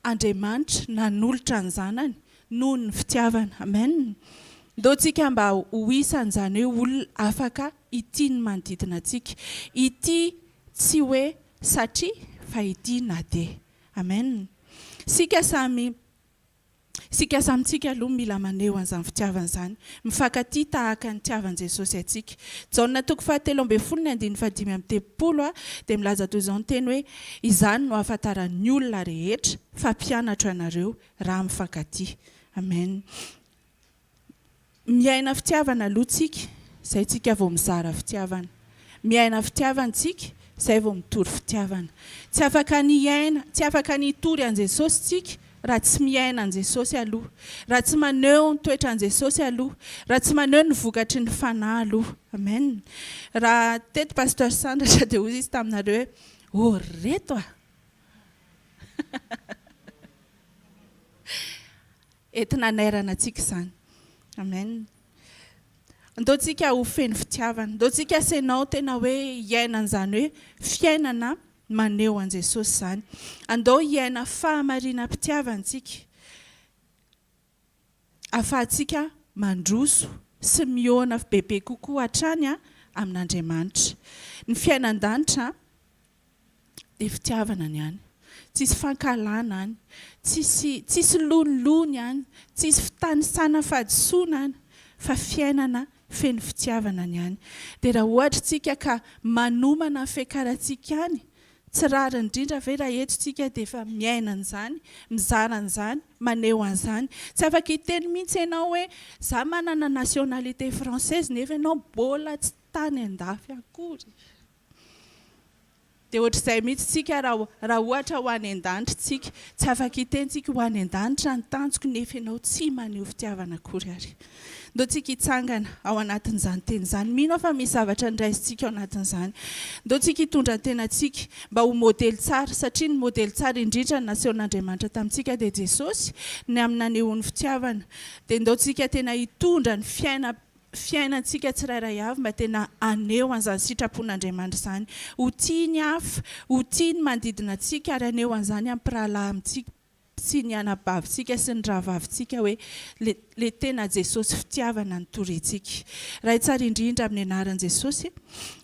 Andriamanitra nanolotra ny Zanany noho ny fitiavana. Amen! Ndao tsika mba ho isan'izany hoe olona afaka hitia ny manodidina antsika. Hitia tsy hoe satria fa hitia na dia. Amen! Isika samy Isika samy tsika aloha mila maneho an'izany fitiavana izany. Mifankatia tahaka ny nitiavan'i Jesosy antsika. Jaona toko fahatelo ambin'ny folo ny andininy fahadimy amby telopolo dia milaza toy izao ny teny hoe, Izany no ahafantaran'ny olona rehetra fa mpianatro ianareo, raha mifankatia. Amen. Miaina fitiavana aloha tsika, izay tsika vao mizara fitiavana. Miaina fitiavana tsika, izay vao mitory fitiavana. Tsy afaka ny hiaina, tsy afaka ny hitory an'i Jesosy tsika. raha tsy miaina an'i Jesosy aloha, raha tsy maneho ny toetran'i Jesosy aloha, raha tsy maneho ny vokatry ny Fanahy aloha. Amen. Raha teto Pasteur Sandratra dia hoy izy taminareo hoe, ô ry reto a! Entina hanairana antsika izany. Amen. Ndao tsika ho feno fitiavana. Ndao tsika asainao tena hoe hiaina an'izany hoe fiainana maneho an'i Jesosy izany. Andao hiaina fahamarinam-pitiavana tsika. Ahafahantsika mandroso sy mihaona bebe kokoa hatrany amin'Andriamanitra. Ny fiainan-danitra dia fitiavana ny any. Tsisy fankahalana any, tsisy tsisy lonilony any, tsisy fitanisana fahadisoana any fa fiainana feno fitiavana ny any. Dia raha ohatra tsika ka manomana ny fiakarantsika any, tsy rariny indrindra ve raha eto tsika dia efa miaina an'izany, mizara an'izany, maneho an'izany. Tsy afaka hiteny mihitsy ianao hoe za manana nationalité française nefa ianao mbola tsy tany an-dafy akory. Dia ohatr'izay mihitsy tsika raha raha ohatra ho any an-danitra tsika. Tsy afaka hiteny tsika ho any an-danitra ny tanjoko nefa ianao tsy maneho fitiavana akory ary. Ndao tsika hitsangana ao anatin'izany teny izany. Mino aho fa misy zavatra niraisintsika ao anatin'izany. Ndao tsika hitondra ny tenantsika mba ho modely tsara satria ny modely tsara indrindra nasehon'Andriamanitra tamintsika dia Jesosy ny amin'ny nanehoany fitiavana. Dia ndao tsika tena hitondra ny fiainam fiainantsika tsirairay avy mba tena haneho an'izany sitrapon'Andriamanitra izany. Ho tia ny hafa, ho tia ny manodidina antsika ary haneho an'izany amin'ny mpirahalahy amintsika sy ny anabavintsika sy ny rahavavintsika hoe le le tena Jesosy fitiavana no toriantsika. Ray tsara indrindra amin'ny anaran'i Jesosy,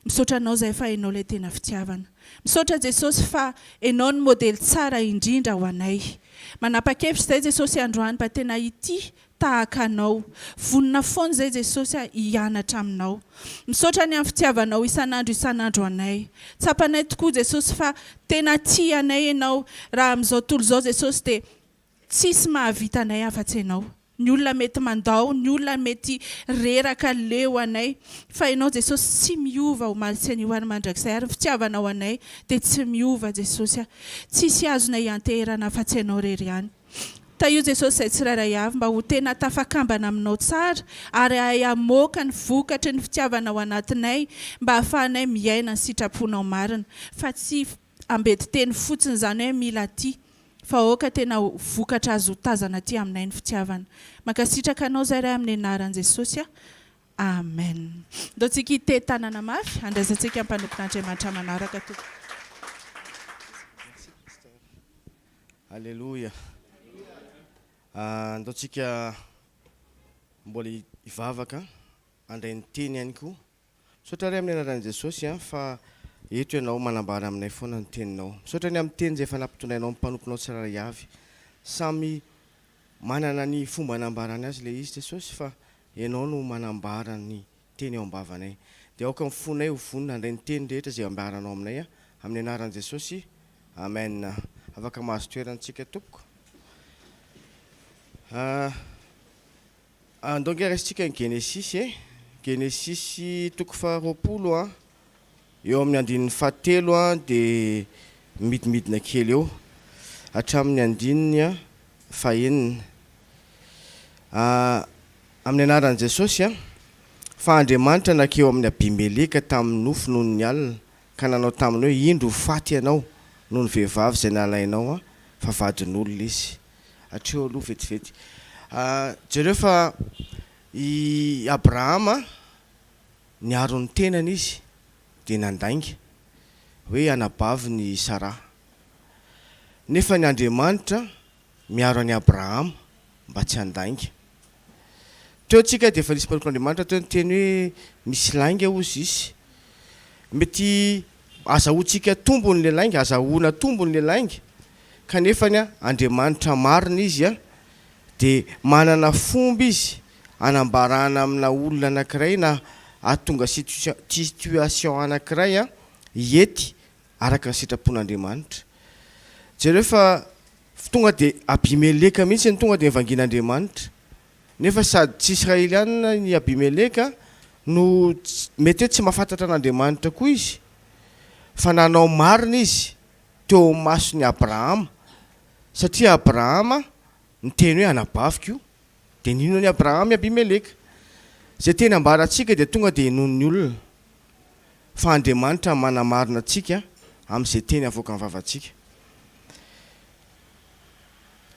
misaotra Anao izahay fa Ianao ilay tena fitiavana. Misaotra Jesosy fa Ianao no modely tsara indrindra ho anay. Manapa-kevitra izahay Jesosy androany mba tena hitia tahaka anao. Vonona foana izay Jesosy a hianatra aminao. Misaotra ny amin'ny fitiavanao isan'andro isan'andro anay. Tsapanay tokoa Jesosy fa tena tia anay Ianao. Raha amin'izao tontolo izao Jesosy dia tsisy mahavita anay afa-tsy Ianao. Ny olona mety mandao, ny olona mety reraka leo anay. Fa Ianao Jesosy tsy miova omaly sy anio ary mandrakizay ary ny fitiavanao anay dia tsy miova Jesosy a. Tsisy azonay ianteherana afa-tsy Ianao irery ihany. Tahio Jesosy izay tsirairay avy mba ho tena tafakambana aminao tsara ary hahay hamoaka ny vokatry ny fitiavana ao anatinay mba hahafahanay miaina ny sitraponao marina fa tsy ambetiteny fotsiny izany hoe mila aty fa aoka tena ho vokatra azo hotazana aty aminay ny fitiavana. Mankasitraka anao izay Ray amin'ny anaran'i Jesosy a. Amen. Ndao tsika hitehy tanana mafy handraisantsika ny mpanompon'Andriamanitra manaraka tompoko. Aleloia. Andao tsika mbola hivavaka handray ny teny ihany koa. Misaotra Ray amin'ny anaran'i Jesosy an fa eto ianao manambara aminay foana ny teninao. Misaotra ny amin'ny teny izay efa nampitondrainao ny mpanomponao tsirairay avy. Samy manana ny fomba anambarany azy ilay izy Jesosy fa ianao no manambara ny teny eo am-bavanay. Dia aoka ny fonay ho vonona handray ny teny rehetra izay ambaranao aminay amin'ny anaran'i Jesosy. Amen. Afaka mahazo toerana tsika tompoko. Andao ange raisintsika ny Genesisy e. Genesisy toko faharoapolo a, eo amin'ny andininy fahatelo a dia midimidina kely eo hatramin'ny andininy fahenina. Amin'ny anaran'i Jesosy a, fa Andriamanitra nankeo amin'i Abimeleka tamin'ny nofy nony ny alina ka nanao taminy hoe, Indro ho faty ianao noho ny vehivavy izay nalainao a, fa vadin'olona izy. Hatreo aloha vetivety. Jereo fa i Abrahama niaro ny tenany izy dia nandainga hoe anabaviny i Saraha. Nefa ny Andriamanitra miaro an'i Abrahama mba tsy handainga. Teo tsika dia efa nisy mpanompon'Andriamanitra teo niteny hoe misy lainga hozy izy. Mety azahoantsika tombony le lainga, azahoana tombony le lainga, kanefany Andriamanitra marina izy dia manana fomba izy hanambarana amina olona anankiray na hahatonga situation anankiray hiety araka ny sitrapon'Andriamanitra. Jereo fa tonga dia Abimeleka mihitsy no tonga dia nivangian'Andriamanitra. Nefa sady tsy Israelianina i Abimeleka no mety hoe tsy mahafantatra an'Andriamanitra koa izy. Fa nanao marina izy teo imason'i Abrahama. Satria Abrahama niteny hoe anabaviko io. Dia nino an'i Abrahama i Abimeleka. Izay teny ambarantsika dia tonga dia henoin'ny olona. Fa Andriamanitra manamarina antsika amin'izay teny avoakan'ny vavantsika.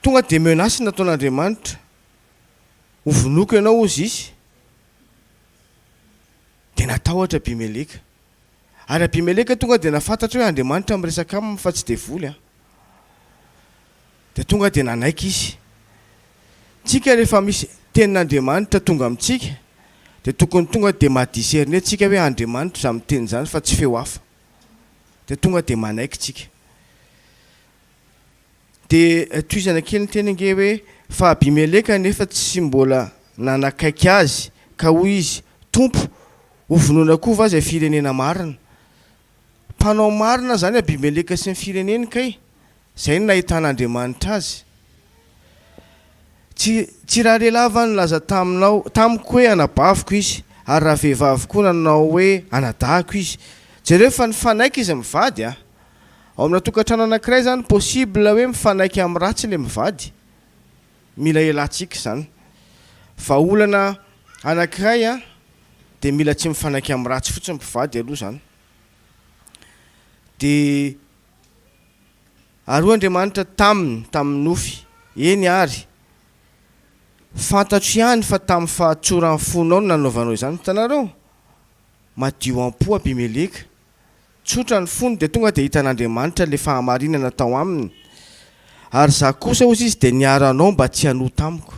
Tonga dia menace nataon'Andriamanitra. Hovonoiko ianao hozy izy. Dia natahotra Abimeleka. Ary Abimeleka tonga dia nahafantatra hoe Andriamanitra miresaka aminy fa tsy devoly an. Dia tonga dia nanaiky izy. Tsika rehefa misy tenin'Andriamanitra tonga amintsika dia tokony tonga dia maha-discerner tsika hoe Andriamanitra izany miteny izany fa tsy feo hafa. Dia tonga dia manaiky tsika. Dia tohizana kely ny teny ange hoe, Fa Abimeleka anefa tsy mbola nanakaiky azy, ka hoy izy, Tompo, hovonoina koa va izay firenena marina? Mpanao marina izany Abimeleka sy ny fireneny kay, izay no nahitan'Andriamanitra azy. Tsy, tsy ralehilahy va nilaza taminao, tamiko hoe anabaviko izy, ary ravehivavy koa nanao hoe anadahiko izy? Jereo fa nifanaiky izy mivady a! Ao amina tokantrano anankiray zany possible hoe mifanaiky amin'ny ratsy le mivady. Mila elantsika izany. Vahaolana anankiray an, dia mila tsy mifanaiky amin'ny ratsy fotsiny mpivady aloha zany. Dia ary hoy Andriamanitra taminy tamin'ny nofy, Eny ary, fantatro ihany fa tamin'ny fahatsoran'ny fonao no nanaovanao izany. Hitanareo? Madio am-po Abimeleka. Tsotra ny fony dia tonga dia hitan'Andriamanitra ilay fahamarinana tao aminy. Ary izaho kosa hozy izy dia niaro anao mba tsy hanota amiko.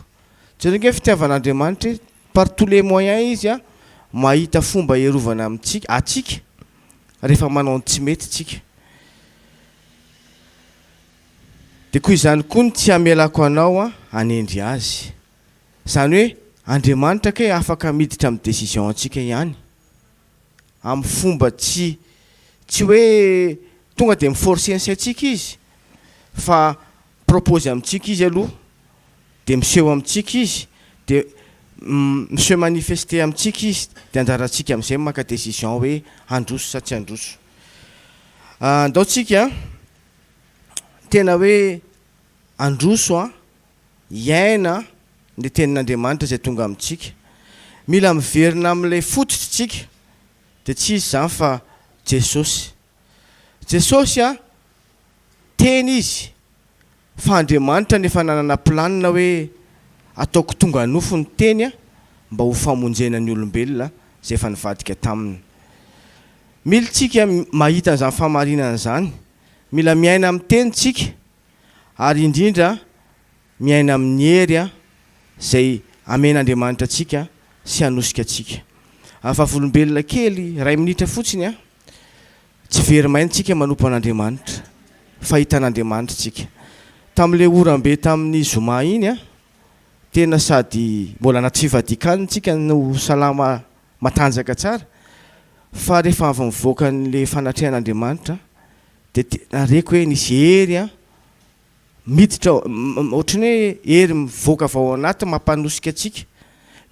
Jereo ange ny fitiavan'Andriamanitra e, par tous les moyens izy a, mahita fomba hiarovana amintsika, antsika rehefa manao ny tsy mety tsika. Dia koa izany koa ny tsy hamelako anao hanendry azy. Izany hoe Andriamanitra kay afaka miditra amin'ny décision antsika ihany. amin'ny fomba tsy tsy hoe tonga dia mi-forcer ny saintsika izy fa mi-propose amintsika izy aloha dia miseho amintsika izy dia mi-se manifester amintsika izy dia anjarantsika amin'izay maka décision hoe handroso sa tsy handroso. Andao tsika tena hoe handroso an, hiaina ny tenin'Andriamanitra izay tonga amintsika. Mila miverina amin'ilay fototra isika, dia tsy iza izany fa Jesosy. Jesosy an, Teny Izy, fa Andriamanitra no efa nanana planina hoe ataoko tonga nofo ny Teny mba ho famonjena ny olombelona izay efa nivadika taminy. Mila isika mahita an'izany fahamarinana izany. Mila miaina amin'ny Teny isika, ary indrindra miaina amin'ny hery izay amen'Andriamanitra antsika sy hanosika antsika. Vavolombelona kely iray minitra fotsiny an, tsy very maina isika manompo an'Andriamanitra fa hitan'Andriamanitra isika. Tamin'ilay oram-be tamin'ny zoma iny an, tena sady mbola anaty fivadikan isika no salama matanjaka tsara fa rehefa avy mivoaka an'ilay fanatrehan'Andriamanitra dia tena reko hoe nisy hery an, miditra ao, ohatran'ny hoe hery mivoaka avy ao anaty mampanosika antsika,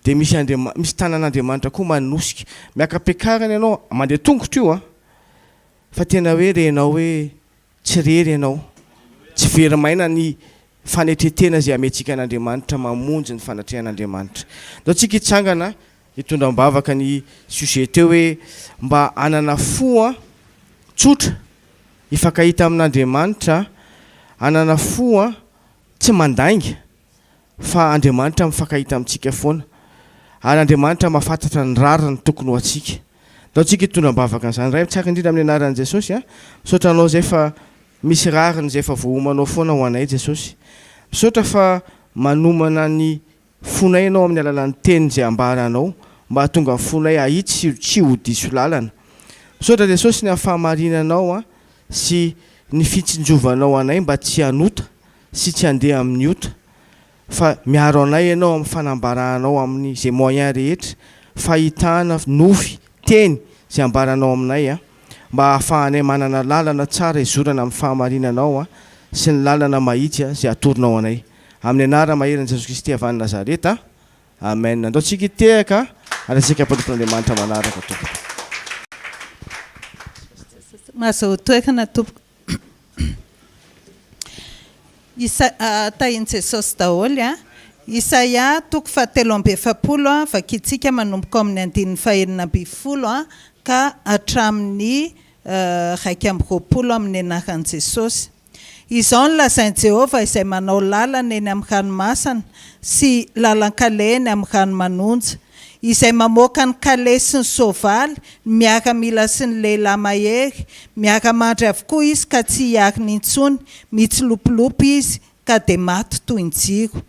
dia misy Andriama-, misy tanan'Andriamanitra koa manosika. Miaka-piakarana ianao, mandeha tongotra io an, fa tena hoe renao hoe tsy irery ianao, tsy very maina ny fanetren-tena izay amentsika an'Andriamanitra mamonjy ny fanatrehan'Andriamanitra. Ndao tsika hitsangana hitondra am-bavaka ny sujet teo hoe mba hanana fo an, tsotra, hifankahita amin'Andriamanitra, hanana fo an, tsy mandainga fa Andriamanitra mifankahita amintsika foana ary Andriamanitra mahafantatra ny rariny tokony ho antsika. Ndao tsika hitondra am-bavaka an'izany. Ray tsara indrindra amin'ny anaran'i Jesosy an, misaotra Anao izay fa misy rariny izay efa voaomanao foana ho anay Jesosy. Misaotra fa manomana ny fonay Ianao amin'ny alalan'ny teny izay ambaranao mba hahatonga ny fonay hahitsy sy tsy ho diso lalana. Misaotra Jesosy ny amin'ny fahamarinanao sy ny fitsinjovanao anay mba tsy hanota sy tsy handeha amin'ny ota fa miaro anay Ianao amin'ny fanambaranao amin'ny izay moyen rehetra, fahitana, nofy, teny izay ambaranao aminay mba hahafahanay manana lalana tsara hizorana amin'ny fahamarinanao sy ny lalana mahitsy izay atoronao anay. Amin'ny anarana maherin'i Jesosy Kristy avy any Nazareta. Amen. Andao tsika hitehaka ary antsika mpanompon'Andriamanitra manaraka tompoko. Mahazoa toerana tompoko. Isa, Tahin'i Jesosy daholo a. Isaia toko fahatelo amby 40 a, vakintsika manomboka ao amin'ny andininy fahenina 16 a ka hatramin'ny 21 amin'ny anaran'i Jesosy. Izao no lazain'i Jehovah izay manao lalana eny amin'ny ranomasina sy lalan-kaleha eny amin'ny rano manonja, izay mamoaka ny kalesy sy ny soavaly, ny miaramila sy ny lehilahy mahery, miara-mandry avokoa izy ka tsy hiarina intsony, mitsilopilopy izy ka dia maty toy ny jiro.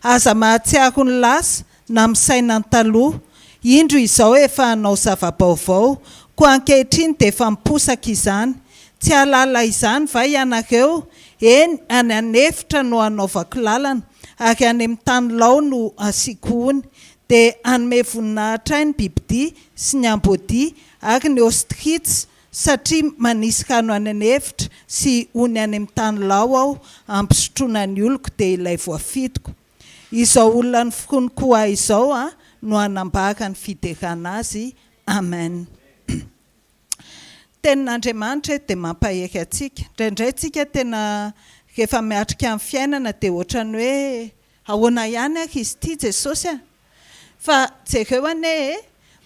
Aza mahatsiaro ny lasa, na misaina ny taloha. Indro izao efa hanao zava-baovao, koa ankehitriny dia efa miposaka izany. Tsy hahalala izany va ianareo? Eny, any an'efitra no hanaovako lalana, ary any amin'ny tany lao no hasiako ony. Dia hanome voninahitra ahy ny bibidia sy ny amboadia ary ny ostriches, Satria manisy rano any an'efitra sy ony any amin'ny tany lao aho hampisotroana ny oloko dia ilay voafidiko. Izao olona noforoniko ho ahy izao no hanambara ny fiderana azy. Amen. Tenin'Andriamanitra eto dia mampahery antsika. Indraindray tsika tena rehefa miatrika ny fiainana dia ohatran'ny hoe Ahoana ihany ary izy ity Jesosy a! Fa jereo anie e!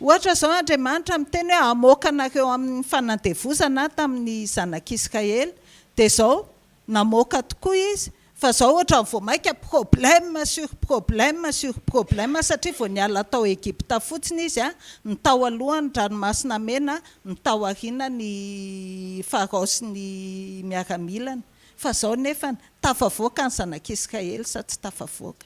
Ohatra izao Andriamanitra miteny hoe hamoaka anareo amin'ny fanandevozana aho tamin'ny zanak'Israely, dia izao namoaka tokoa izy, fa izao ohatran'ny vao mainka problème sur problème sur problème satria vao niala tao Egypta fotsiny izy a, ny tao aloha ny ranomasina mena, ny tao aoriana ny Farao sy ny miaramilany. Fa zao nefany, tafavoaka ny zanak'Israely sa tsy tafavoaka?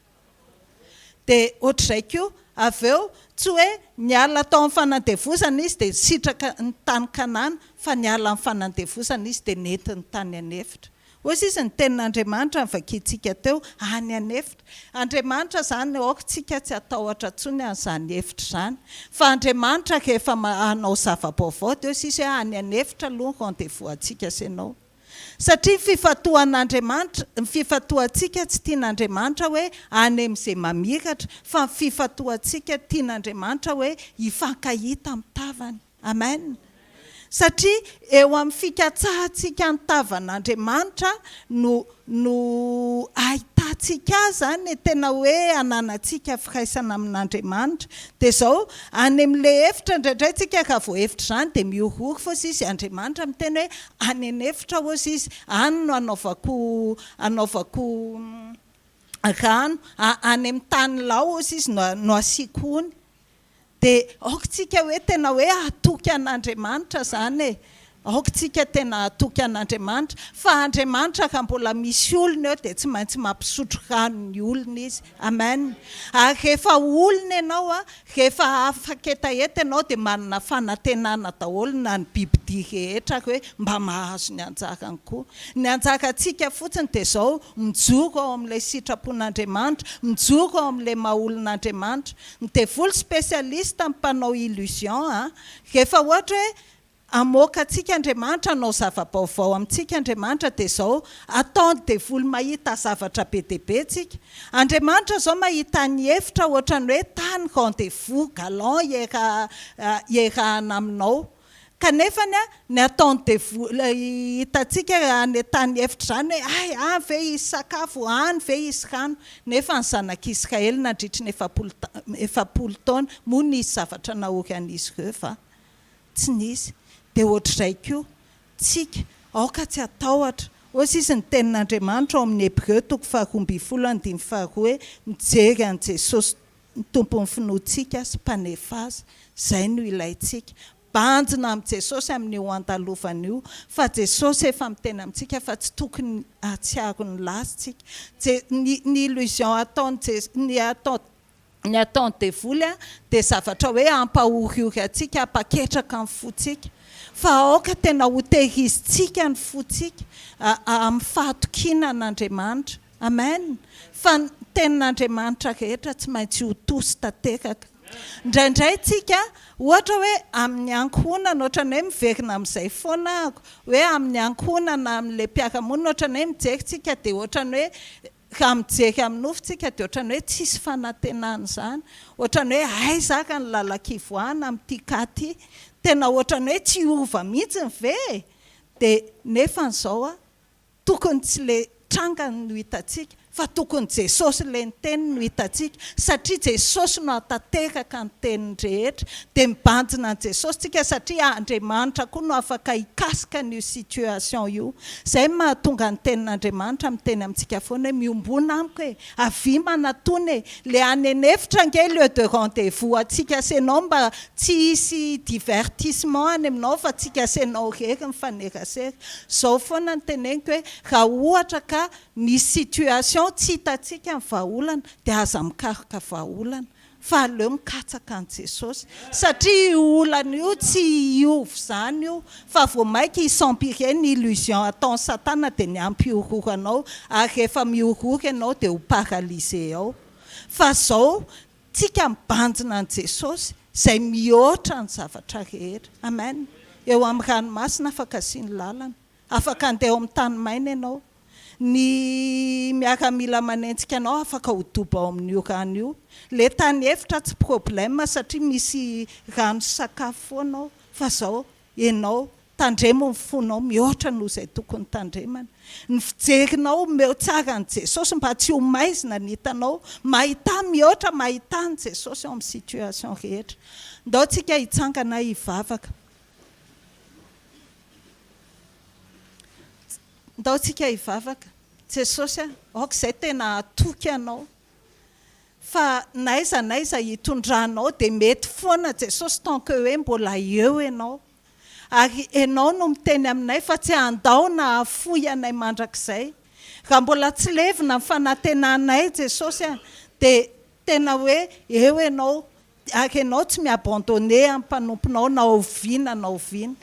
Dia ohatr'izay koa, avy eo, tsy hoe niala tao amin'ny fanandevozana izy dia nisitraka ny tany Kanana, fa niala amin'ny fanandevozana izy dia nentiny tany an'efitra. Hoy izy ny tenin'Andriamanitra novakintsika teo, any an'efitra. Andriamanitra izany, aoka tsika tsy hatahotra intsony an'izany efitra izany. Fa Andriamanitra rehefa hanao zava-baovao dia hoy izy hoe any an'efitra aloha ny rendez-vous antsika sy ianao. Satria ny fifantohan'Andriamanitra, ny fifantohantsika tsy tian'Andriamanitra hoe any amin'izay mamiratra, fa ny fifantohantsika tian'Andriamanitra hoe hifankahita amin'ny tavany. Amen. Satria eo amin'ny fikatsahantsika ny tavan'Andriamanitra no no ahitantsika azy izany e, tena hoe ananantsika firaisana amin'Andriamanitra. Dia izao, any amin'ilay efitra indraindray tsika raha vao efitra izany dia mihorohoro fa hozy izy, Andriamanitra miteny hoe any an'efitra hozy izy, any no hanaovako hanaovako rano, any amin'ny tany lao hozy izy no no hasiako ony. Dia aoka tsika hoe tena hoe hatoky an'Andriamanitra izany e! Aoka tsika tena hatoky an'Andriamanitra, fa Andriamanitra raha mbola misy olona eo dia tsy maintsy mampisotro rano ny olona Izy. Amen! Ary rehefa olona ianao, rehefa afaka-ketaheta ianao dia manana fanantenana daholo na ny bibidia rehetra ary hoe mba mahazo ny anjarany koa. Ny anjarantsika fotsiny dia izao, mijoro ao amin'ilay sitrapon'Andriamanitra, mijoro ao amin'ilay maha-olon'Andriamanitra. Ny devoly spécialiste amin'ny mpanao illusion an! Rehefa ohatra hoe hamoaka antsika Andriamanitra, hanao zava-baovao amintsika Andriamanitra dia izao, ataon'ny devoly mahita zavatra be dia be tsika. Andriamanitra izao mahita ny efitra ohatran'ny hoe tany rendez-vous galant iarahana aminao. Kanefany ny ataon'ny devoly hitantsika any an-tany efitra izany hoe hay any ve hisy sakafo, any ve hisy rano, nefa ny zanak'Israely nandritry ny 40 40 taona moa nisy zavatra nahory an'izy ireo va? Tsy nisy. Dia ohatr'izay koa tsika, aoka tsy hatahotra. Hoy sisa ny tenin'Andriamanitra ao amin'ny Hebreo toko faharoa andininy faharoa hoe mijery an'i Jesosy ny Tompon'ny finoantsika sy Mpanefa azy. Izay no ilaintsika. Banjina amin'i Jesosy amin'io andalovana io fa Jesosy efa miteny amintsika fa tsy tokony hahatsiaro ny lasa tsika. Je, ny, ny illusion ataon'i Je, ny atao, ny ataon'ny devoly an, dia zavatra hoe hampahoriory antsika, hampaketraka ny fontsika. Fa aoka tena hotehirizintsika ny fontsika a, amin'ny fahatokiana an'Andriamanitra. Amen! Fa ny tenin'Andriamanitra rehetra tsy maintsy ho to sy tanteraka. Indraindray tsika, ohatra hoe amin'ny ankohonana, ohatran'ny hoe miverina amin'izay foana ahako, hoe amin'ny ankohonana, amin'ilay mpiara-monina, ohatran'ny hoe mijery tsika dia ohatran'ny hoe raha mijery amin'ny nofo tsika dia ohatran'ny hoe tsisy fanantenana izany, ohatran'ny hoe aiza ary ny lalan-kivoahana amin'ity cas ity, tena ohatran'ny hoe tsy hiova mihitsy ve e? Dia nefa an'izao an, Tokony tsy le hitranga no hitantsika fa tokony Jesosy ilay niteny no hitantsika satria Jesosy no hahatanteraka ny teniny rehetra dia mibanjina an'i Jesosy tsika satria Andriamanitra koa no afaka hikasika an'io situation io. Izay no mahatonga ny tenin'Andriamanitra miteny amintsika foana hoe miombona amiko e, avia manatona e, le any an'efitra ange lieu de rendez-vous antsika sy enao mba tsy hisy divertissement any aminao fa tsika sy enao irery mifanerasera. Izao foana no teneniko hoe raha ohatra ka Misy situation tsy hitantsika ny vahaolana dia aza mikaroka vahaolana fa aleo mikatsaka an'i Jesosy satria io olana io tsy hiova izany io fa vao maika hi-s'empirer ny illusion ataon'i satana dia ny hampihorohoro anao ary rehefa mihorohoro ianao dia ho paralysé ao fa zao tsika mibanjina an'i Jesosy izay mihoatra ny zavatra rehetra amen eo amin'ny ranomasina afaka asiany lalana afaka andeha ao amin'ny tany maina ianao Ny miaramila manenjika anao afaka ho dobo ao amin'io rano io. Le tany efitra tsy problème satria misy rano sy sakafo foana ao fa zao enao tandremo ny fonao mihoatra noho izay tokony tandremana. Ny fijerinao omeo tsara an'i Jesosy mba tsy ho maizina ny hitanao. Mahità mihoatra mahità an'i Jesosy ao amin'ny situation rehetra. Ndao tsika hitsangana hivavaka. Ndao tsika hivavaka. Jesosy a, aoka izay tena hatoky Anao fa n'aiza n'aiza hitondranao dia mety foana Jesosy tant que hoe mbola eo Ianao. Ary Ianao no miteny aminay fa tsy handao na hahafoy anay mandrakizay. Raha mbola tsy levona ny fanantenanay Jesosy a, dia tena hoe eo Ianao Ary ianao tsy mi-abandonner ny mpanomponao na oviana na oviana.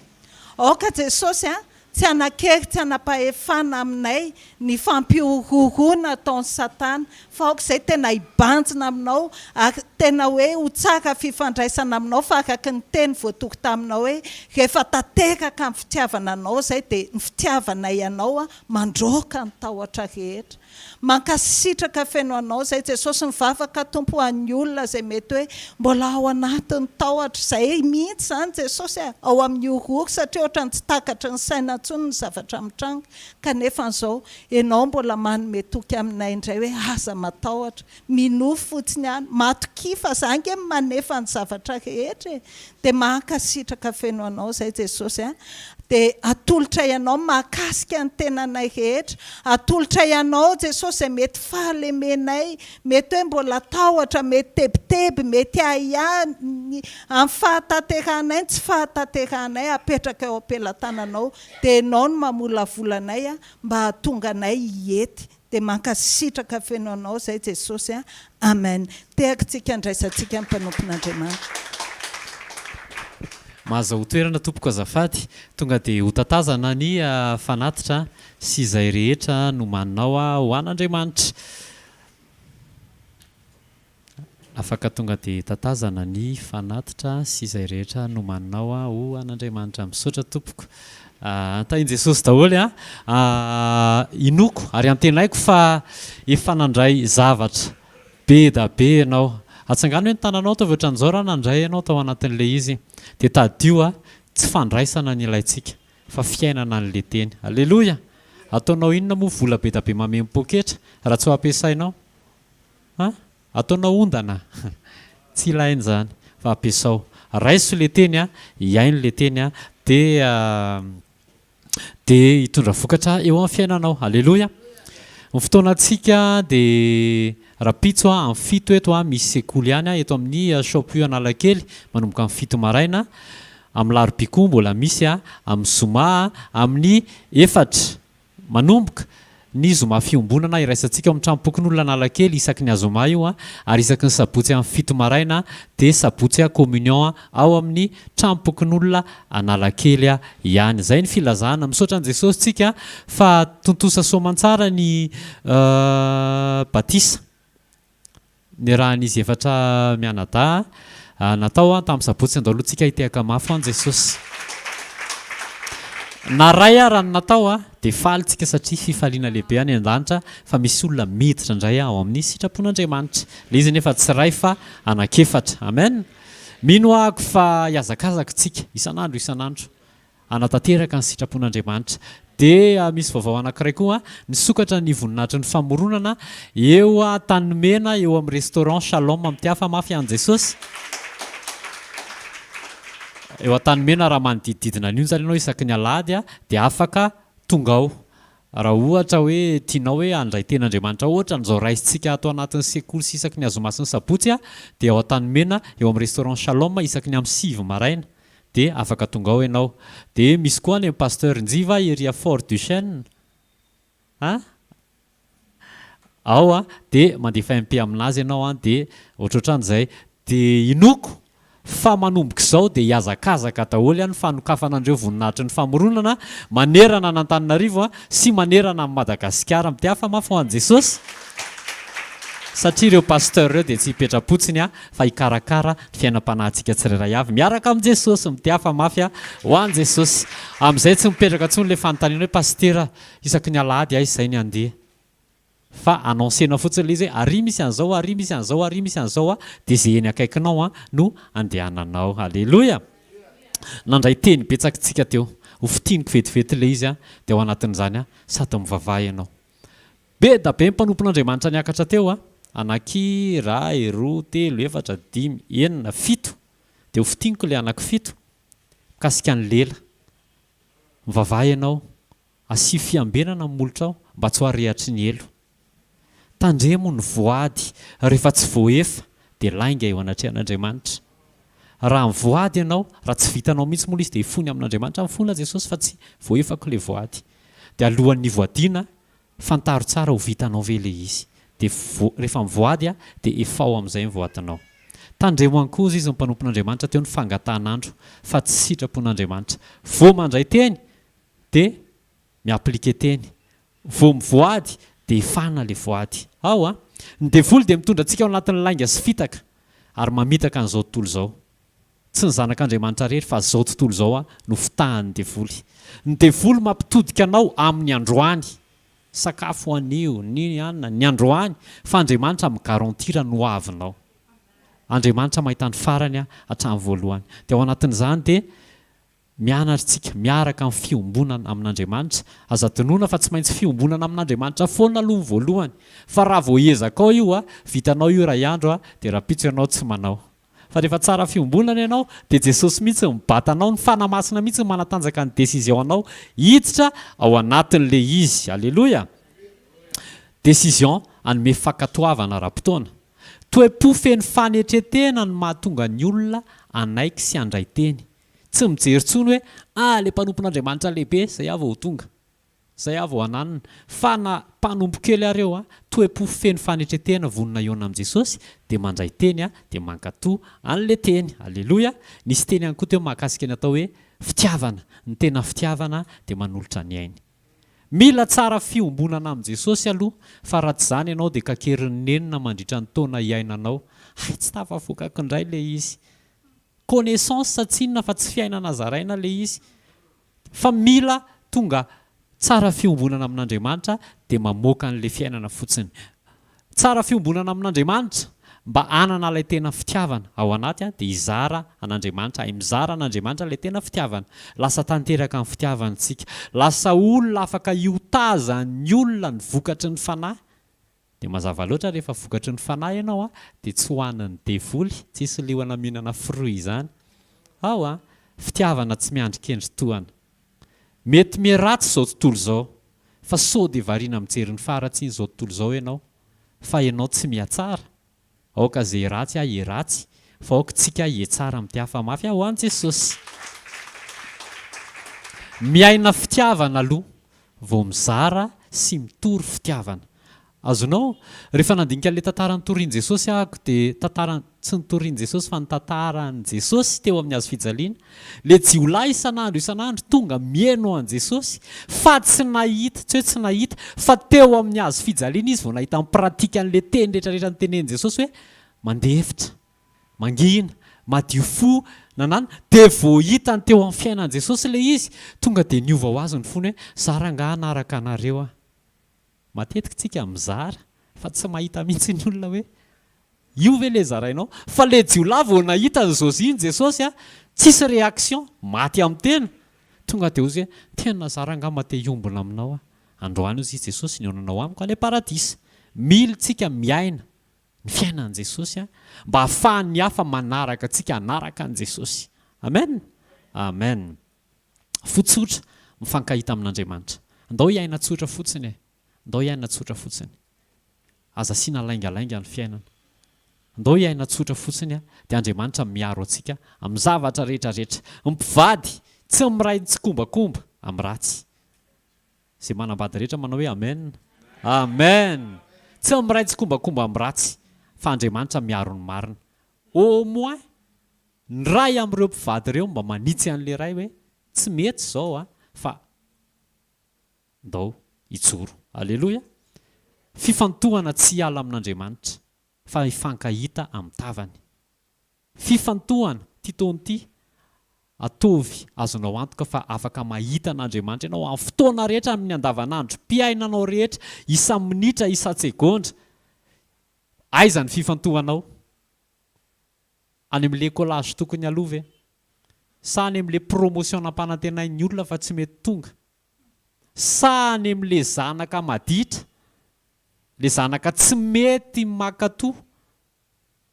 Aoka Jesosy a, tsy hanan-kery tsy hanam-pahefana aminay ny fampihorohoroana ataon'i Satana, fa aoka izay tena hibanjina aminao ary tena hoe ho tsara fifandraisana aminao fa araka ny teny voatory taminao hoe rehefa tanteraka ny fitiavana anao izay dia ny fitiavanay anao mandroaka ny tahotra rehetra. Mankasitraka feno anao zay Jesosy mivavaka Tompo ho an'ny olona zay mety hoe mbola ao anatin'ny tahotra zay mihitsy zany Jesosy a, ao amin'ny horohoro satria ohatran'ny tsy takatry ny saina intsony ny zavatra mitranga kanefa an'izao Ianao mbola manome toky aminay indray hoe aza matahotra, minoa fotsiny ihany, matokia fa za ange manefa ny zavatra rehetra e, dia mankasitraka feno anao zay Jesosy a, dia atolotray anao mahakasika ny tenanay rehetra, atolotray anao Jesosy izay mety fahalemenay, mety hoe mbola tahotra, mety tebiteby, mety ahiahy ny amin'ny fahatanterahanay ny tsy fahatanterahanay apetraka eo am-pelatananao, dia ianao no mamolavola anay mba hahatonga anay hihety Dia mankasitraka feno anao zay Jesosy a! Amen! Tehaka tsika andraisantsika ny mpanompon'Andriamanitra. Mahazahoa toerana tompoko azafady, tonga dia ho tatazana ny fanatitra sy izay rehetra nomaninao ho an'Andriamanitra. Afaka tonga dia tatazana ny fanatitra sy izay rehetra nomaninao ho an'Andriamanitra. Misaotra tompoko. Tahin'i Jesosy daholo a. Inoako ary antenaiko fa efa nandray zavatra be da be ianao. Atsangano hoe ny tananao ataovy ohatran'izao raha nandray ianao tao anatin'ilay izy. Dia tadidio a, tsy fandraisana ny ilaintsika fa fiainana an'ilay teny. Aleloia! Ataonao inona moa vola be da be mameno poketra raha tsy ho ampiasainao? An? Ataonao ondana? Tsy ilaina izany fa ampiasao. Raiso ilay teny an, hihaino ilay teny an, dia dia hitondra vokatra eo amin'ny fiainanao. Aleloia! Ny fotoanantsika dia rahampitso an, amin'ny fito eto an, misy sekoly ihany an, eto amin'ny Shop U Analakely, manomboka amin'ny fito maraina. Amin'ny larobia koa mbola misy an, amin'ny zoma amin'ny efatra. Manomboka ny zoma fiombonana iraisantsika ao amin'ny tranom-pokonolona Analakely isaky ny azoma io ary isaky ny sabotsy amin'ny fito maraina dia sabotsy communion ao amin'ny tranom-pokonolona Analakely ihany. Izay ny filazana. Misaotra an'i Jesosy tsika fa tontosa soamantsara ny batisa. Niarahan'izy efatra mianadahy natao tamin'ny sabotsy andao aloha tsika hitehaka mafy ho an'i Jesosy. Na ray ara ny natao dia faly tsika satria fifaliana lehibe any an-danitra fa misy olona miditra indray ao amin'ny sitrapon'Andriamanitra. Ilay izy anefa tsy ray fa anak'efatra. Amen. Mino ahako fa hihazakazaka tsika isan'andro isan'andro. hanatanteraka ny sitrapon'Andriamanitra. Dia misy vaovao anankiray koa, nisokatra ny voninahitry ny famoronana eo Antanimena eo amin'ny restaurant Shalom Mitiafa mafy an'i Jesosy. Eo Antanimena raha manodidididina an'io izany ianao isaky ny alahady dia afaka tonga ao. Raha ohatra hoe tianao hoe handray tenin'Andriamanitra ohatra an'izao raisintsika ato anatin'ny sekoly sy isaky ny Hazomasin'ny Sabotsy dia ao Antanimena eo amin'ny restaurant Shalom isaky ny amin'ny 9 maraina dia afaka tonga ao ianao. Dia misy koa any amin'ny Pasteur Njiva ery à Fort Duchesne a! Ao a! Dia mandefa MP aminazy ianao an dia ohatrohatran'izay. Dia inoako fa manomboka izao dia hihazakazaka daholo ny fanokafana an'ireo voninahitry ny famoronana manerana an'Antananarivo sy manerana an'i Madagasikara. Mitehafa mafy ho an'i Jesosy satria ireo Pasteur ireo dia tsy hipetra-potsiny fa hikarakara ny fiainam-panahintsika tsirairay avy miaraka amin'i Jesosy. Mitehafa mafy ho an'i Jesosy. Amin'izay tsy mipetraka intsony ilay fanontaniana hoe Pasitera isaky ny alahady aiza izay ny handeha? Fa annoncer-nao fotsiny ilay izy hoe ary misy an'izao, ary misy an'izao, ary misy an'izao a, dia izay eny akaikinao an no andehananao. Aleloia! Nandray teny betsaka tsika teo. Ho fintiniko vetivety ilay izy an, dia ao anatin'izany an, sady mivavaha ianao. Be da be ny mpanompon'Andriamanitra niakatra teo an, anaky, iray, roa, telo, efatra, dimy, enina, fito. Dia ho fintiniko ilay anaky fito, mikasika ny lela. Mivavaha ianao. Asio fiambenana ny molotrao mba tsy ho arehatry ny helo. Tandremo ny voady, rehefa tsy voaefa dia lainga eo anatrehan'Andriamanitra. Raha mivoady ianao, raha tsy vitanao mihitsy moa ilay izy dia hifony amin'Andriamanitra, mifona Jesosy fa tsy voaefako ilay voady. Dia alohan'ny hivoadiana, fantaro tsara ho vitanao ve ilay izy. Dia rehefa mivoady dia efao amin'izay ny voadinao. Tandremo ankozy izy ny mpanompon'Andriamanitra teo ny fangatahan'andro fa tsy sitrapon'Andriamanitra. Vao mandray teny de mi-appliquer teny. Vao mivoady de efana le voady. Ao a! Ny devoly dia mitondra antsika ao anatin'ny lainga sy fitaka ary mamitaka an'izao tontolo izao. Tsy ny zanak'Andriamanitra rery fa zao tontolo izao a no fitahan'ny devoly. Ny devoly mampitodika anao amin'ny androany. Sakafo anio, ny anona, ny androany fa Andriamanitra mi-garantir ny ho avinao. Andriamanitra mahita ny farany hatramin'ny voalohany. Dia ao anatin'izany dia Mianatra isika miaraka amin'ny fiombonana amin'Andriamanitra. Aza adinoina fa tsy maintsy fiombonana amin'Andriamanitra foana aloha ny voalohany. Fa raha vao ezakao io a, vitanao io iray andro a, dia rahampitso ianao tsy manao. Fa rehefa tsara fiombonana ianao, dia Jesosy mihitsy mibata anao, ny Fanahy Masina mihitsy no manatanjaka ny décision anao hiditra ao anatin'ilay izy. Aleloia! Décision hanome fankatoavana ara-potoana. Toe-po feno fanetren-tena no mahatonga ny olona hanaiky sy handray teny. Tsy mijery intsony hoe ah le mpanompon'Andriamanitra lehibe zay aho vao ho tonga, zay aho vao hananina, fa na mpanompo kely ary eo toe-po feno fanetretena vonona hihaona amin'i Jesosy dia mandray teny dia mankato an'le teny. Aleloia! Nisy teny ihany koa teo mahakasika ny atao hoe fitiavana, ny tena fitiavana dia manolotra ny ainy. Mila tsara fiombonana amin'i Jesosy aloha fa raha tsy izany ianao dia kakerin'ny nenina mandritra ny taona hiainanao, hay tsy tafavoakako indray le izy. Connaissance tsinona fa tsy fiainana zaraina le izy fa mila tonga tsara fiombonana amin'Andriamanitra dia mamoaka an'le fiainana fotsiny. Tsara fiombonana amin'Andriamanitra mba hanana ilay tena fitiavana ao anaty dia hizara an'Andriamanitra, hay mizara an'Andriamanitra ilay tena fitiavana. Lasa tanteraka ny fitiavana isika. Lasa olona afaka hiotazan'ny olona ny vokatry ny fanahy. Dia mazava loatra rehefa vokatry ny fanahy ianao a, dia tsy hohanin'ny devoly, tsisy liona mihinana fruit izany. Ao a, fitiavana tsy miandry kendry tohana. Mety miharatsy izao tontolo izao, fa sao dia variana mijery ny faharatsian'izao tontolo izao ianao, fa ianao tsy mihatsara? Aoka ze ratsy aho hiratsy fa aoka tsika hietsara amin'ity hafa mafy aho ho an'i Jesosy. Miaina fitiavana aloha vao mizara sy mitory fitiavana. Azonao? Rehefa nandinika an'ilay tantara nitorian'i Jesosy ahako dia tantara tsy nitorian'i Jesosy fa ny tantaran'i Jesosy teo amin'ny hazo fijaliana. Ilay jiolahy isan'andro isan'andro tonga mihaino an'i Jesosy fa tsy nahita, tsy hoe tsy nahita, fa teo amin'ny hazo fijaliana izy vao nahita ny pratique an'ilay teny rehetra rehetra notenenin'i Jesosy hoe mandefitra, mangina, madio fo, nanana, dia vao hitany teo amin'ny fiainan'i Jesosy ilay izy, tonga dia niova ho azy ny fony hoe za rangahy hanaraka anareo aho. Matetika tsika mizara fa tsy mahita mihitsy ny olona hoe io ve le zarainao? Fa le jiolahy vao nahita ny zozy iny Jesosy a, tsisy réaction, maty amin'ny tena. Tonga dia hozy hoe, tena za rangahy mba te hiombona aminao aho. Androany hozy i Jesosy nionanao amiko any am-paradisa. Mila tsika miaina ny fiainan'i Jesosy mba ahafahan'ny hafa manaraka antsika hanaraka an'i Jesosy. Amen! Amen! Fo tsotra mifankahita amin'Andriamanitra. Ndao hiaina tsotra fotsiny e! Ndao hiaina tsotra fotsiny. Aza asiana laingalainga ny fiainana. Ndao hiaina tsotra fotsiny dia Andriamanitra miaro antsika amin'ny zavatra rehetra rehetra. Ny mpivady tsy miray tsikombakomba amin'ny ratsy. Izay manambady rehetra manao hoe Amen. Amen! Tsy miray tsikombakomba amin'ny ratsy fa Andriamanitra miaro ny marina. Au moins ny ray amin'ireo mpivady ireo mba manitsy an'ilay ray hoe tsy mety izao a fa ndao hijoro. Aleloia! Fifantohana tsy hiala amin'Andriamanitra fa hifankahita amin'ny tavany. Fifantohana, ity taona ity, ataovy azonao antoka fa afaka mahita an'Andriamanitra ianao amin'ny fotoana rehetra amin'ny andavanandrom-piainanao rehetra, isa-minitra, isa-tsegondra. Aiza ny fifantohanao? Any amin'ilay écolage tokony aloha ve? Sa any amin'ilay promotion nampanantenain'ny olona fa tsy mety tonga? Sa any amin'ilay zanaka maditra, ilay zanaka tsy mety mankato?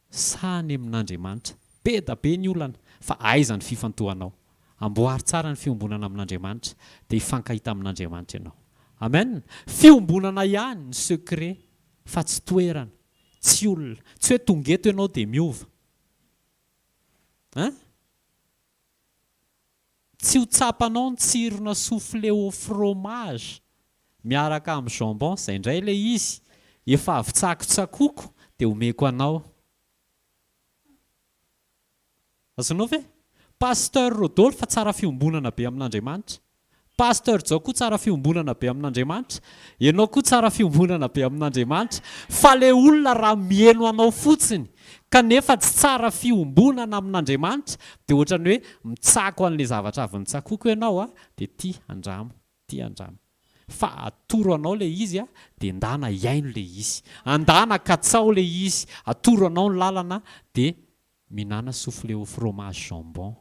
Sa any amin'Andriamanitra? Be da be ny olana, fa aiza ny fifantohanao? Amboary tsara ny fiombonana amin'Andriamanitra, dia hifankahita amin'Andriamanitra ianao. Amen! Fiombonana ihany ny secret fa tsy toerana. Tsy olona. Tsy hoe tonga eto ianao dia miova. Hein? Tsy ho tsapanao ny tsirona soufflé au fromage miaraka amin'ny jambon, izay indray ilay izy, efa avy tsakotsakoko dia omeko anao. Azonao ve? Pasteur Rodolphe tsara fiombonana be amin'Andriamanitra. Pasteur Jao koa tsara fiombonana be amin'Andriamanitra. Ianao koa tsara fiombonana be amin'Andriamanitra. Fa le olona raha miheno anao fotsiny kanefa tsy tsara fiombonana amin'Andriamanitra dia ohatran'ny hoe mitsako an'le zavatra avy nitsakoiko ianao a, dia ty andramo, ty andramo. Fa atoro anao le izy a, dia ndana hihaino le izy. Andana katsao le izy, atoro anao ny lalana dia Mihinàna soufflé au fromage jambon.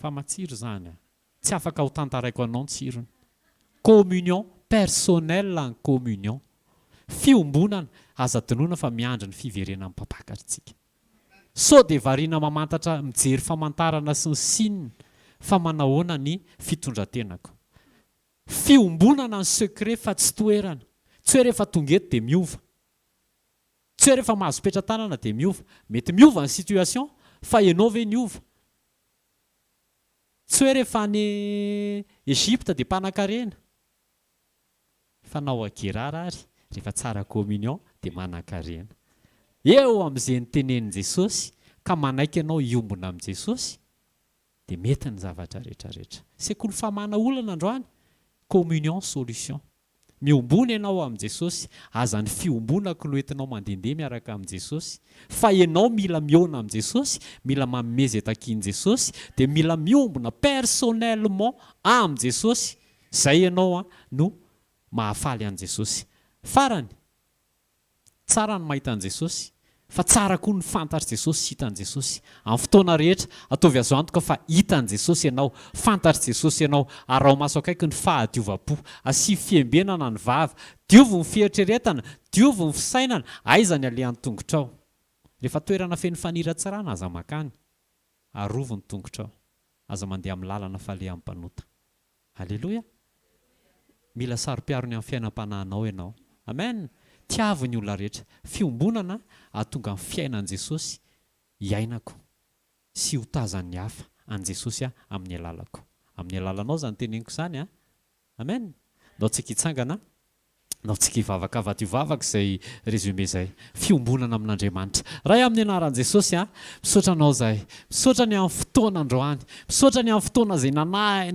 Fa matsiro izany a! Tsy afaka ho tantaraiko anao ny tsirony. Communion personnelle en communion. Fiombonana, aza adinoina fa miandry ny fiverenan'ny mpampakatra tsika. Sao dia variana mamantatra mijery famantarana sy ny signe fa manahoana ny fitondrantenako. Fiombonana ny secret fa tsy toerana. Tsy hoe rehefa tonga eto dia miova. Tsy hoe rehefa mahazo petra-tanana dia miova. Mety miova ny situation fa ianao ve niova? Tsy hoe rehefa any Egypte dia mpanan-karena. Fa na ao Guérard ary rehefa tsara communion dia manan-karena. Eo amin'izay nitenenin'i Jesosy ka manaiky ianao hiombona amin'i Jesosy dia mety ny zavatra rehetra rehetra. Sekoly famahana olana androany, communion solution. Miombona ianao amin'i Jesosy, aza ny fiombonako no entinao mandehandeha miaraka amin'i Jesosy, fa ianao mila mihaona amin'i Jesosy, mila manome izay takian'i Jesosy, dia mila miombona personnellement amin'i Jesosy, izay ianao no mahafaly an'i Jesosy. Farany, Tsara ny mahita an'i Jesosy, fa tsara koa ny fantatr'i Jesosy sy hitan'i Jesosy. Amin'ny fotoana rehetra, ataovy azo antoka fa hitan'i Jesosy ianao, fantatr'i Jesosy ianao. Araho maso akaiky ny fahadiovam-po. Asio fiembenana ny vava. Diovy ny fieritreretana, diovy ny fisainana, aiza ny alehan'ny tongotrao. Rehefa toerana feno faniratsirana, aza mankany. Arovy ny tongotrao. Aza mandeha amin'ny lalana falehan'ny mpanota. Aleloia! Mila saro-piaro ny amin'ny fiainam-panahinao ianao. Amen! Tiavo ny olona rehetra. Fiombonana hahatonga ny fiainan'i Jesosy hiainako sy ho tazan'ny hafa an'i Jesosy aho amin'ny alalako. Amin'ny alalanao izany teneniko izany an! Amen! Ndao tsika hitsangana. Ndao tsika hivavaka avadio vavaka izay résumé izay. Fiombonana amin'Andriamanitra. Ray amin'ny anaran'i Jesosy a, misaotra Anao izahay. Misaotra ny amin'ny fotoana androany. Misaotra ny amin'ny fotoana izay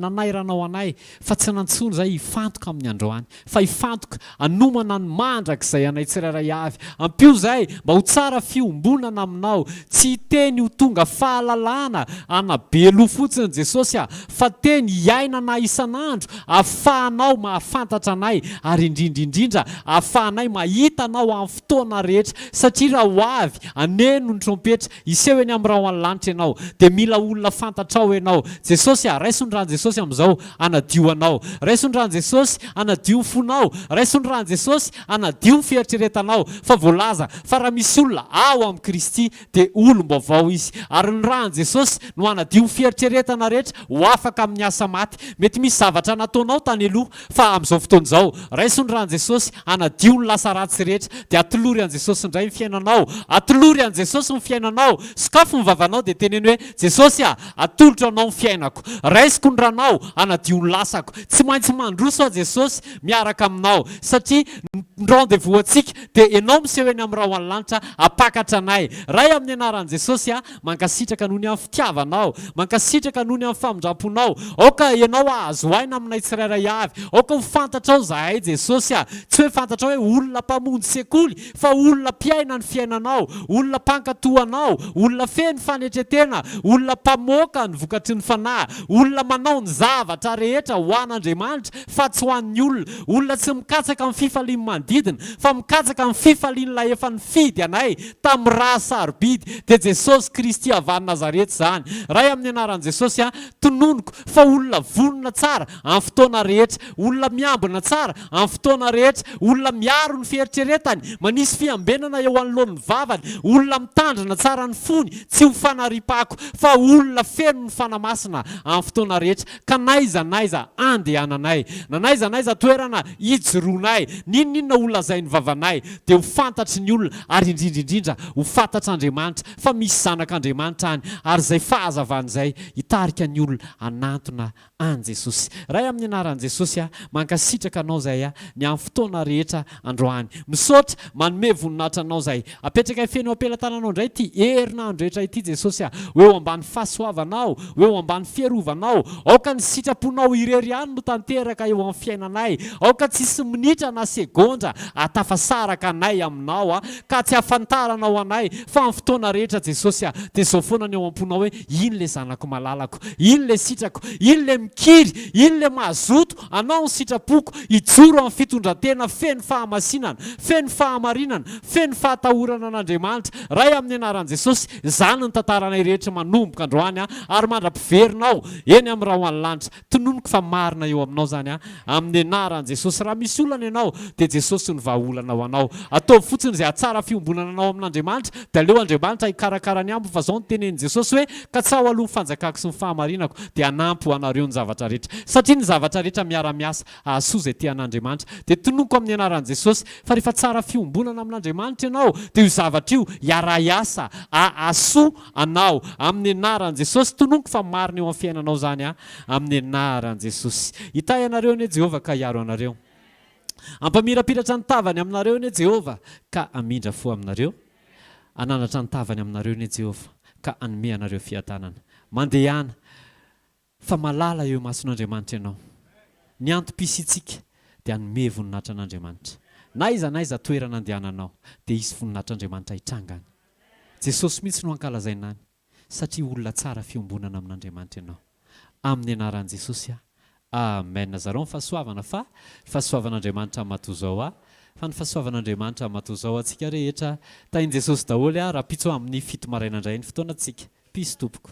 nanairanao anay fa tsy nantsoina izahay hifantoka amin'ny androany fa hifantoka hanomana ny mandrakizay anay tsirairay avy. Ampio izahay mba ho tsara fiombonana aminao. Tsy hiteny ho tonga fahalalana hanabe loha fotsiny Jesosy a, fa teny hiainana isan'andro ahafahanao mahafantatra anay ary indrindra indrindra. indrindra ahafahanay mahita Anao amin'ny fotoana rehetra, satria raha ho avy haneno ny trompetra, hiseho eny amin'ny rahon'ny lanitra Ianao, dia mila olona fantatrao Ianao. Jesosy a, raiso ny ran'i Jesosy amin'izao hanadio anao. Raiso ny ran'i Jesosy hanadio ny fonao. Raiso ny ran'i Jesosy hanadio ny fieritreretanao, fa voalaza fa raha misy olona ao amin'i Kristy dia olom-baovao izy. Ary ny ran'i Jesosy no hanadio ny fieritreretana rehetra ho afaka amin'ny asa maty. Mety misy zavatra nataonao tany aloha, fa amin'izao fotoana izao, raiso ny ran'i Jesosy hanadio ny lasa ratsy rehetra, dia atolory an'i Jesosy indray ny fiainanao. Atolory an'i Jesosy ny fiainanao. Sokafy ny vavanao dia teneno hoe, Jesosy a, atolotro Anao ny fiainako. Raisiko ny ranao hanadio ny lasako. Tsy maintsy mandroso aho Jesosy miaraka aminao, satria ny rendez-vous antsika dia Ianao miseho eny amin'ny rahon'ny lanitra hampakatra anay. Ray amin'ny anaran'i Jesosy a, mankasitraka noho ny amin'ny fitiavanao, mankasitraka noho ny amin'ny famindramponao. Aoka Ianao hahazo aina aminay tsirairay avy. Aoka ho fantatrao izahay Jesosy a, tsy hoe fantatrao hoe olona mpamonjy sekoly fa olona mpiaina ny fiainanao, olona mpankato anao, olona feno fanetretena, olona mpamoaka ny vokatry ny Fanahy, olona manao ny zavatra rehetra ho an'Andriamanitra fa tsy ho an'ny olona, olona tsy mikatsaka ny fifalian'ny manodidina fa mikatsaka ny fifalian'ilay efa nifidy anay tamin'ny rà sarobidy, dia Jesosy Kristy avy any Nazareta izany. Ray amin'ny anaran'i Jesosy aho, tononiko fa olona vonona tsara amin'ny fotoana rehetra, olona miambina tsara amin'ny fotoana rehetra, olona miaro ny fieritreretany, manisy fiambenana eo anoloan'ny vavany, olona mitandrina tsara ny fony tsy ho fanariam-pako, fa olona feno ny Fanahy Masina amin'ny fotoana rehetra, ka n'aiza n'aiza andehananay, na n'aiza n'aiza toerana ijoroanay, n'inon'inona ho lazain'ny vavanay, dia ho fantatry ny olona, ary indrindra indrindra ho fantatr'Andriamanitra fa misy Zanak'Andriamanitra any, ary izay fahazavana izay hitarika ny olona hanantona an'i Jesosy. Ray amin'ny anaran'i Jesosy aho, mankasitraka Anao izay aho ny amin'ny fotoana rehetra androany. Misaotra, manome voninahitra Anao izay. Apetrakay feno eo am-pelatananao indray ity herinandro rehetra ity Jesosy a, ho eo ambany fahasoavanao, ho eo ambany fiarovanao. Aoka ny sitraponao irery ihany no tanteraka eo amin'ny fiainanay. Aoka tsy hisy minitra na segondra ahatafasaraka anay Aminao a, ka tsy hahafantaranao anay fa amin'ny fotoana rehetra Jesosy a, dia izao foana ny ao am-ponao hoe iny ilay zanako malalako. Iny ilay sitrako, iny ilay mikiry, iny ilay mazoto hanao ny sitrapoko, hijoro amin'ny fitondran-tena feno fahamasinana, feno fahamarinana, feno fahatahorana an'Andriamanitra. Ray, amin'ny anaran'i Jesosy, izany ny tantaranay rehetra manomboka androany ary mandra-piverinao eny amin'ny rahon'ny lanitra. Tononiko fa marina eo aminao izany an, amin'ny anaran'i Jesosy. Raha misy olana ianao, dia Jesosy no vahaolana ho anao. Ataovy fotsiny izay hahatsara fiombonana anao amin'Andriamanitra, dia aleo Andriamanitra hikarakara ny ambiny, fa izao no tenenin'i Jesosy hoe, Katsaho aloha ny fanjakako sy ny fahamarinako, dia hanampy ho anareo ny zavatra rehetra. Satria ny zavatra rehetra miara-miasa hahasoa izay tia an'Andriamanitra. Dia tononiko amin'ny anaran'i Jesosy, fa rehefa tsara fiombonana amin'Andriamanitra ianao, dia io zavatra io hiara-hiasa hahasoa anao amin'ny anaran'i Jesosy, tononiko fa marina eo amin'ny fiainanao izany an, amin'ny anaran'i Jesosy. Hitahy anareo anie Jehovah ka hiaro anareo. Hampamirapiratra ny tavany aminareo anie Jehovah ka hamindra fo aminareo. Hananatra ny tavany aminareo anie Jehovah ka hanome anareo fiadanana. Mandehana. Fa malala eo imason'Andriamanitra ianao. Ny antom-pisiantsika dia hanome voninahitra an'Andriamanitra. Na aiza na aiza toerana andehananao dia hisy voninahitr'Andriamanitra hitranga any. Jesosy mihitsy no ankalazaina any satria olona tsara fiombonana amin'Andriamanitra ianao. Amin'ny anaran'i Jesosy aho. Amen. Zarao ny fahasoavana fa ny fahasoavan'Andriamanitra matoa zao aho fa ny fahasoavan'Andriamanitra matoa zao antsika rehetra. Tahin'i Jesosy daholo aho rahampitso amin'ny fito maraina indray ny fotoanantsika. Peace tompoko.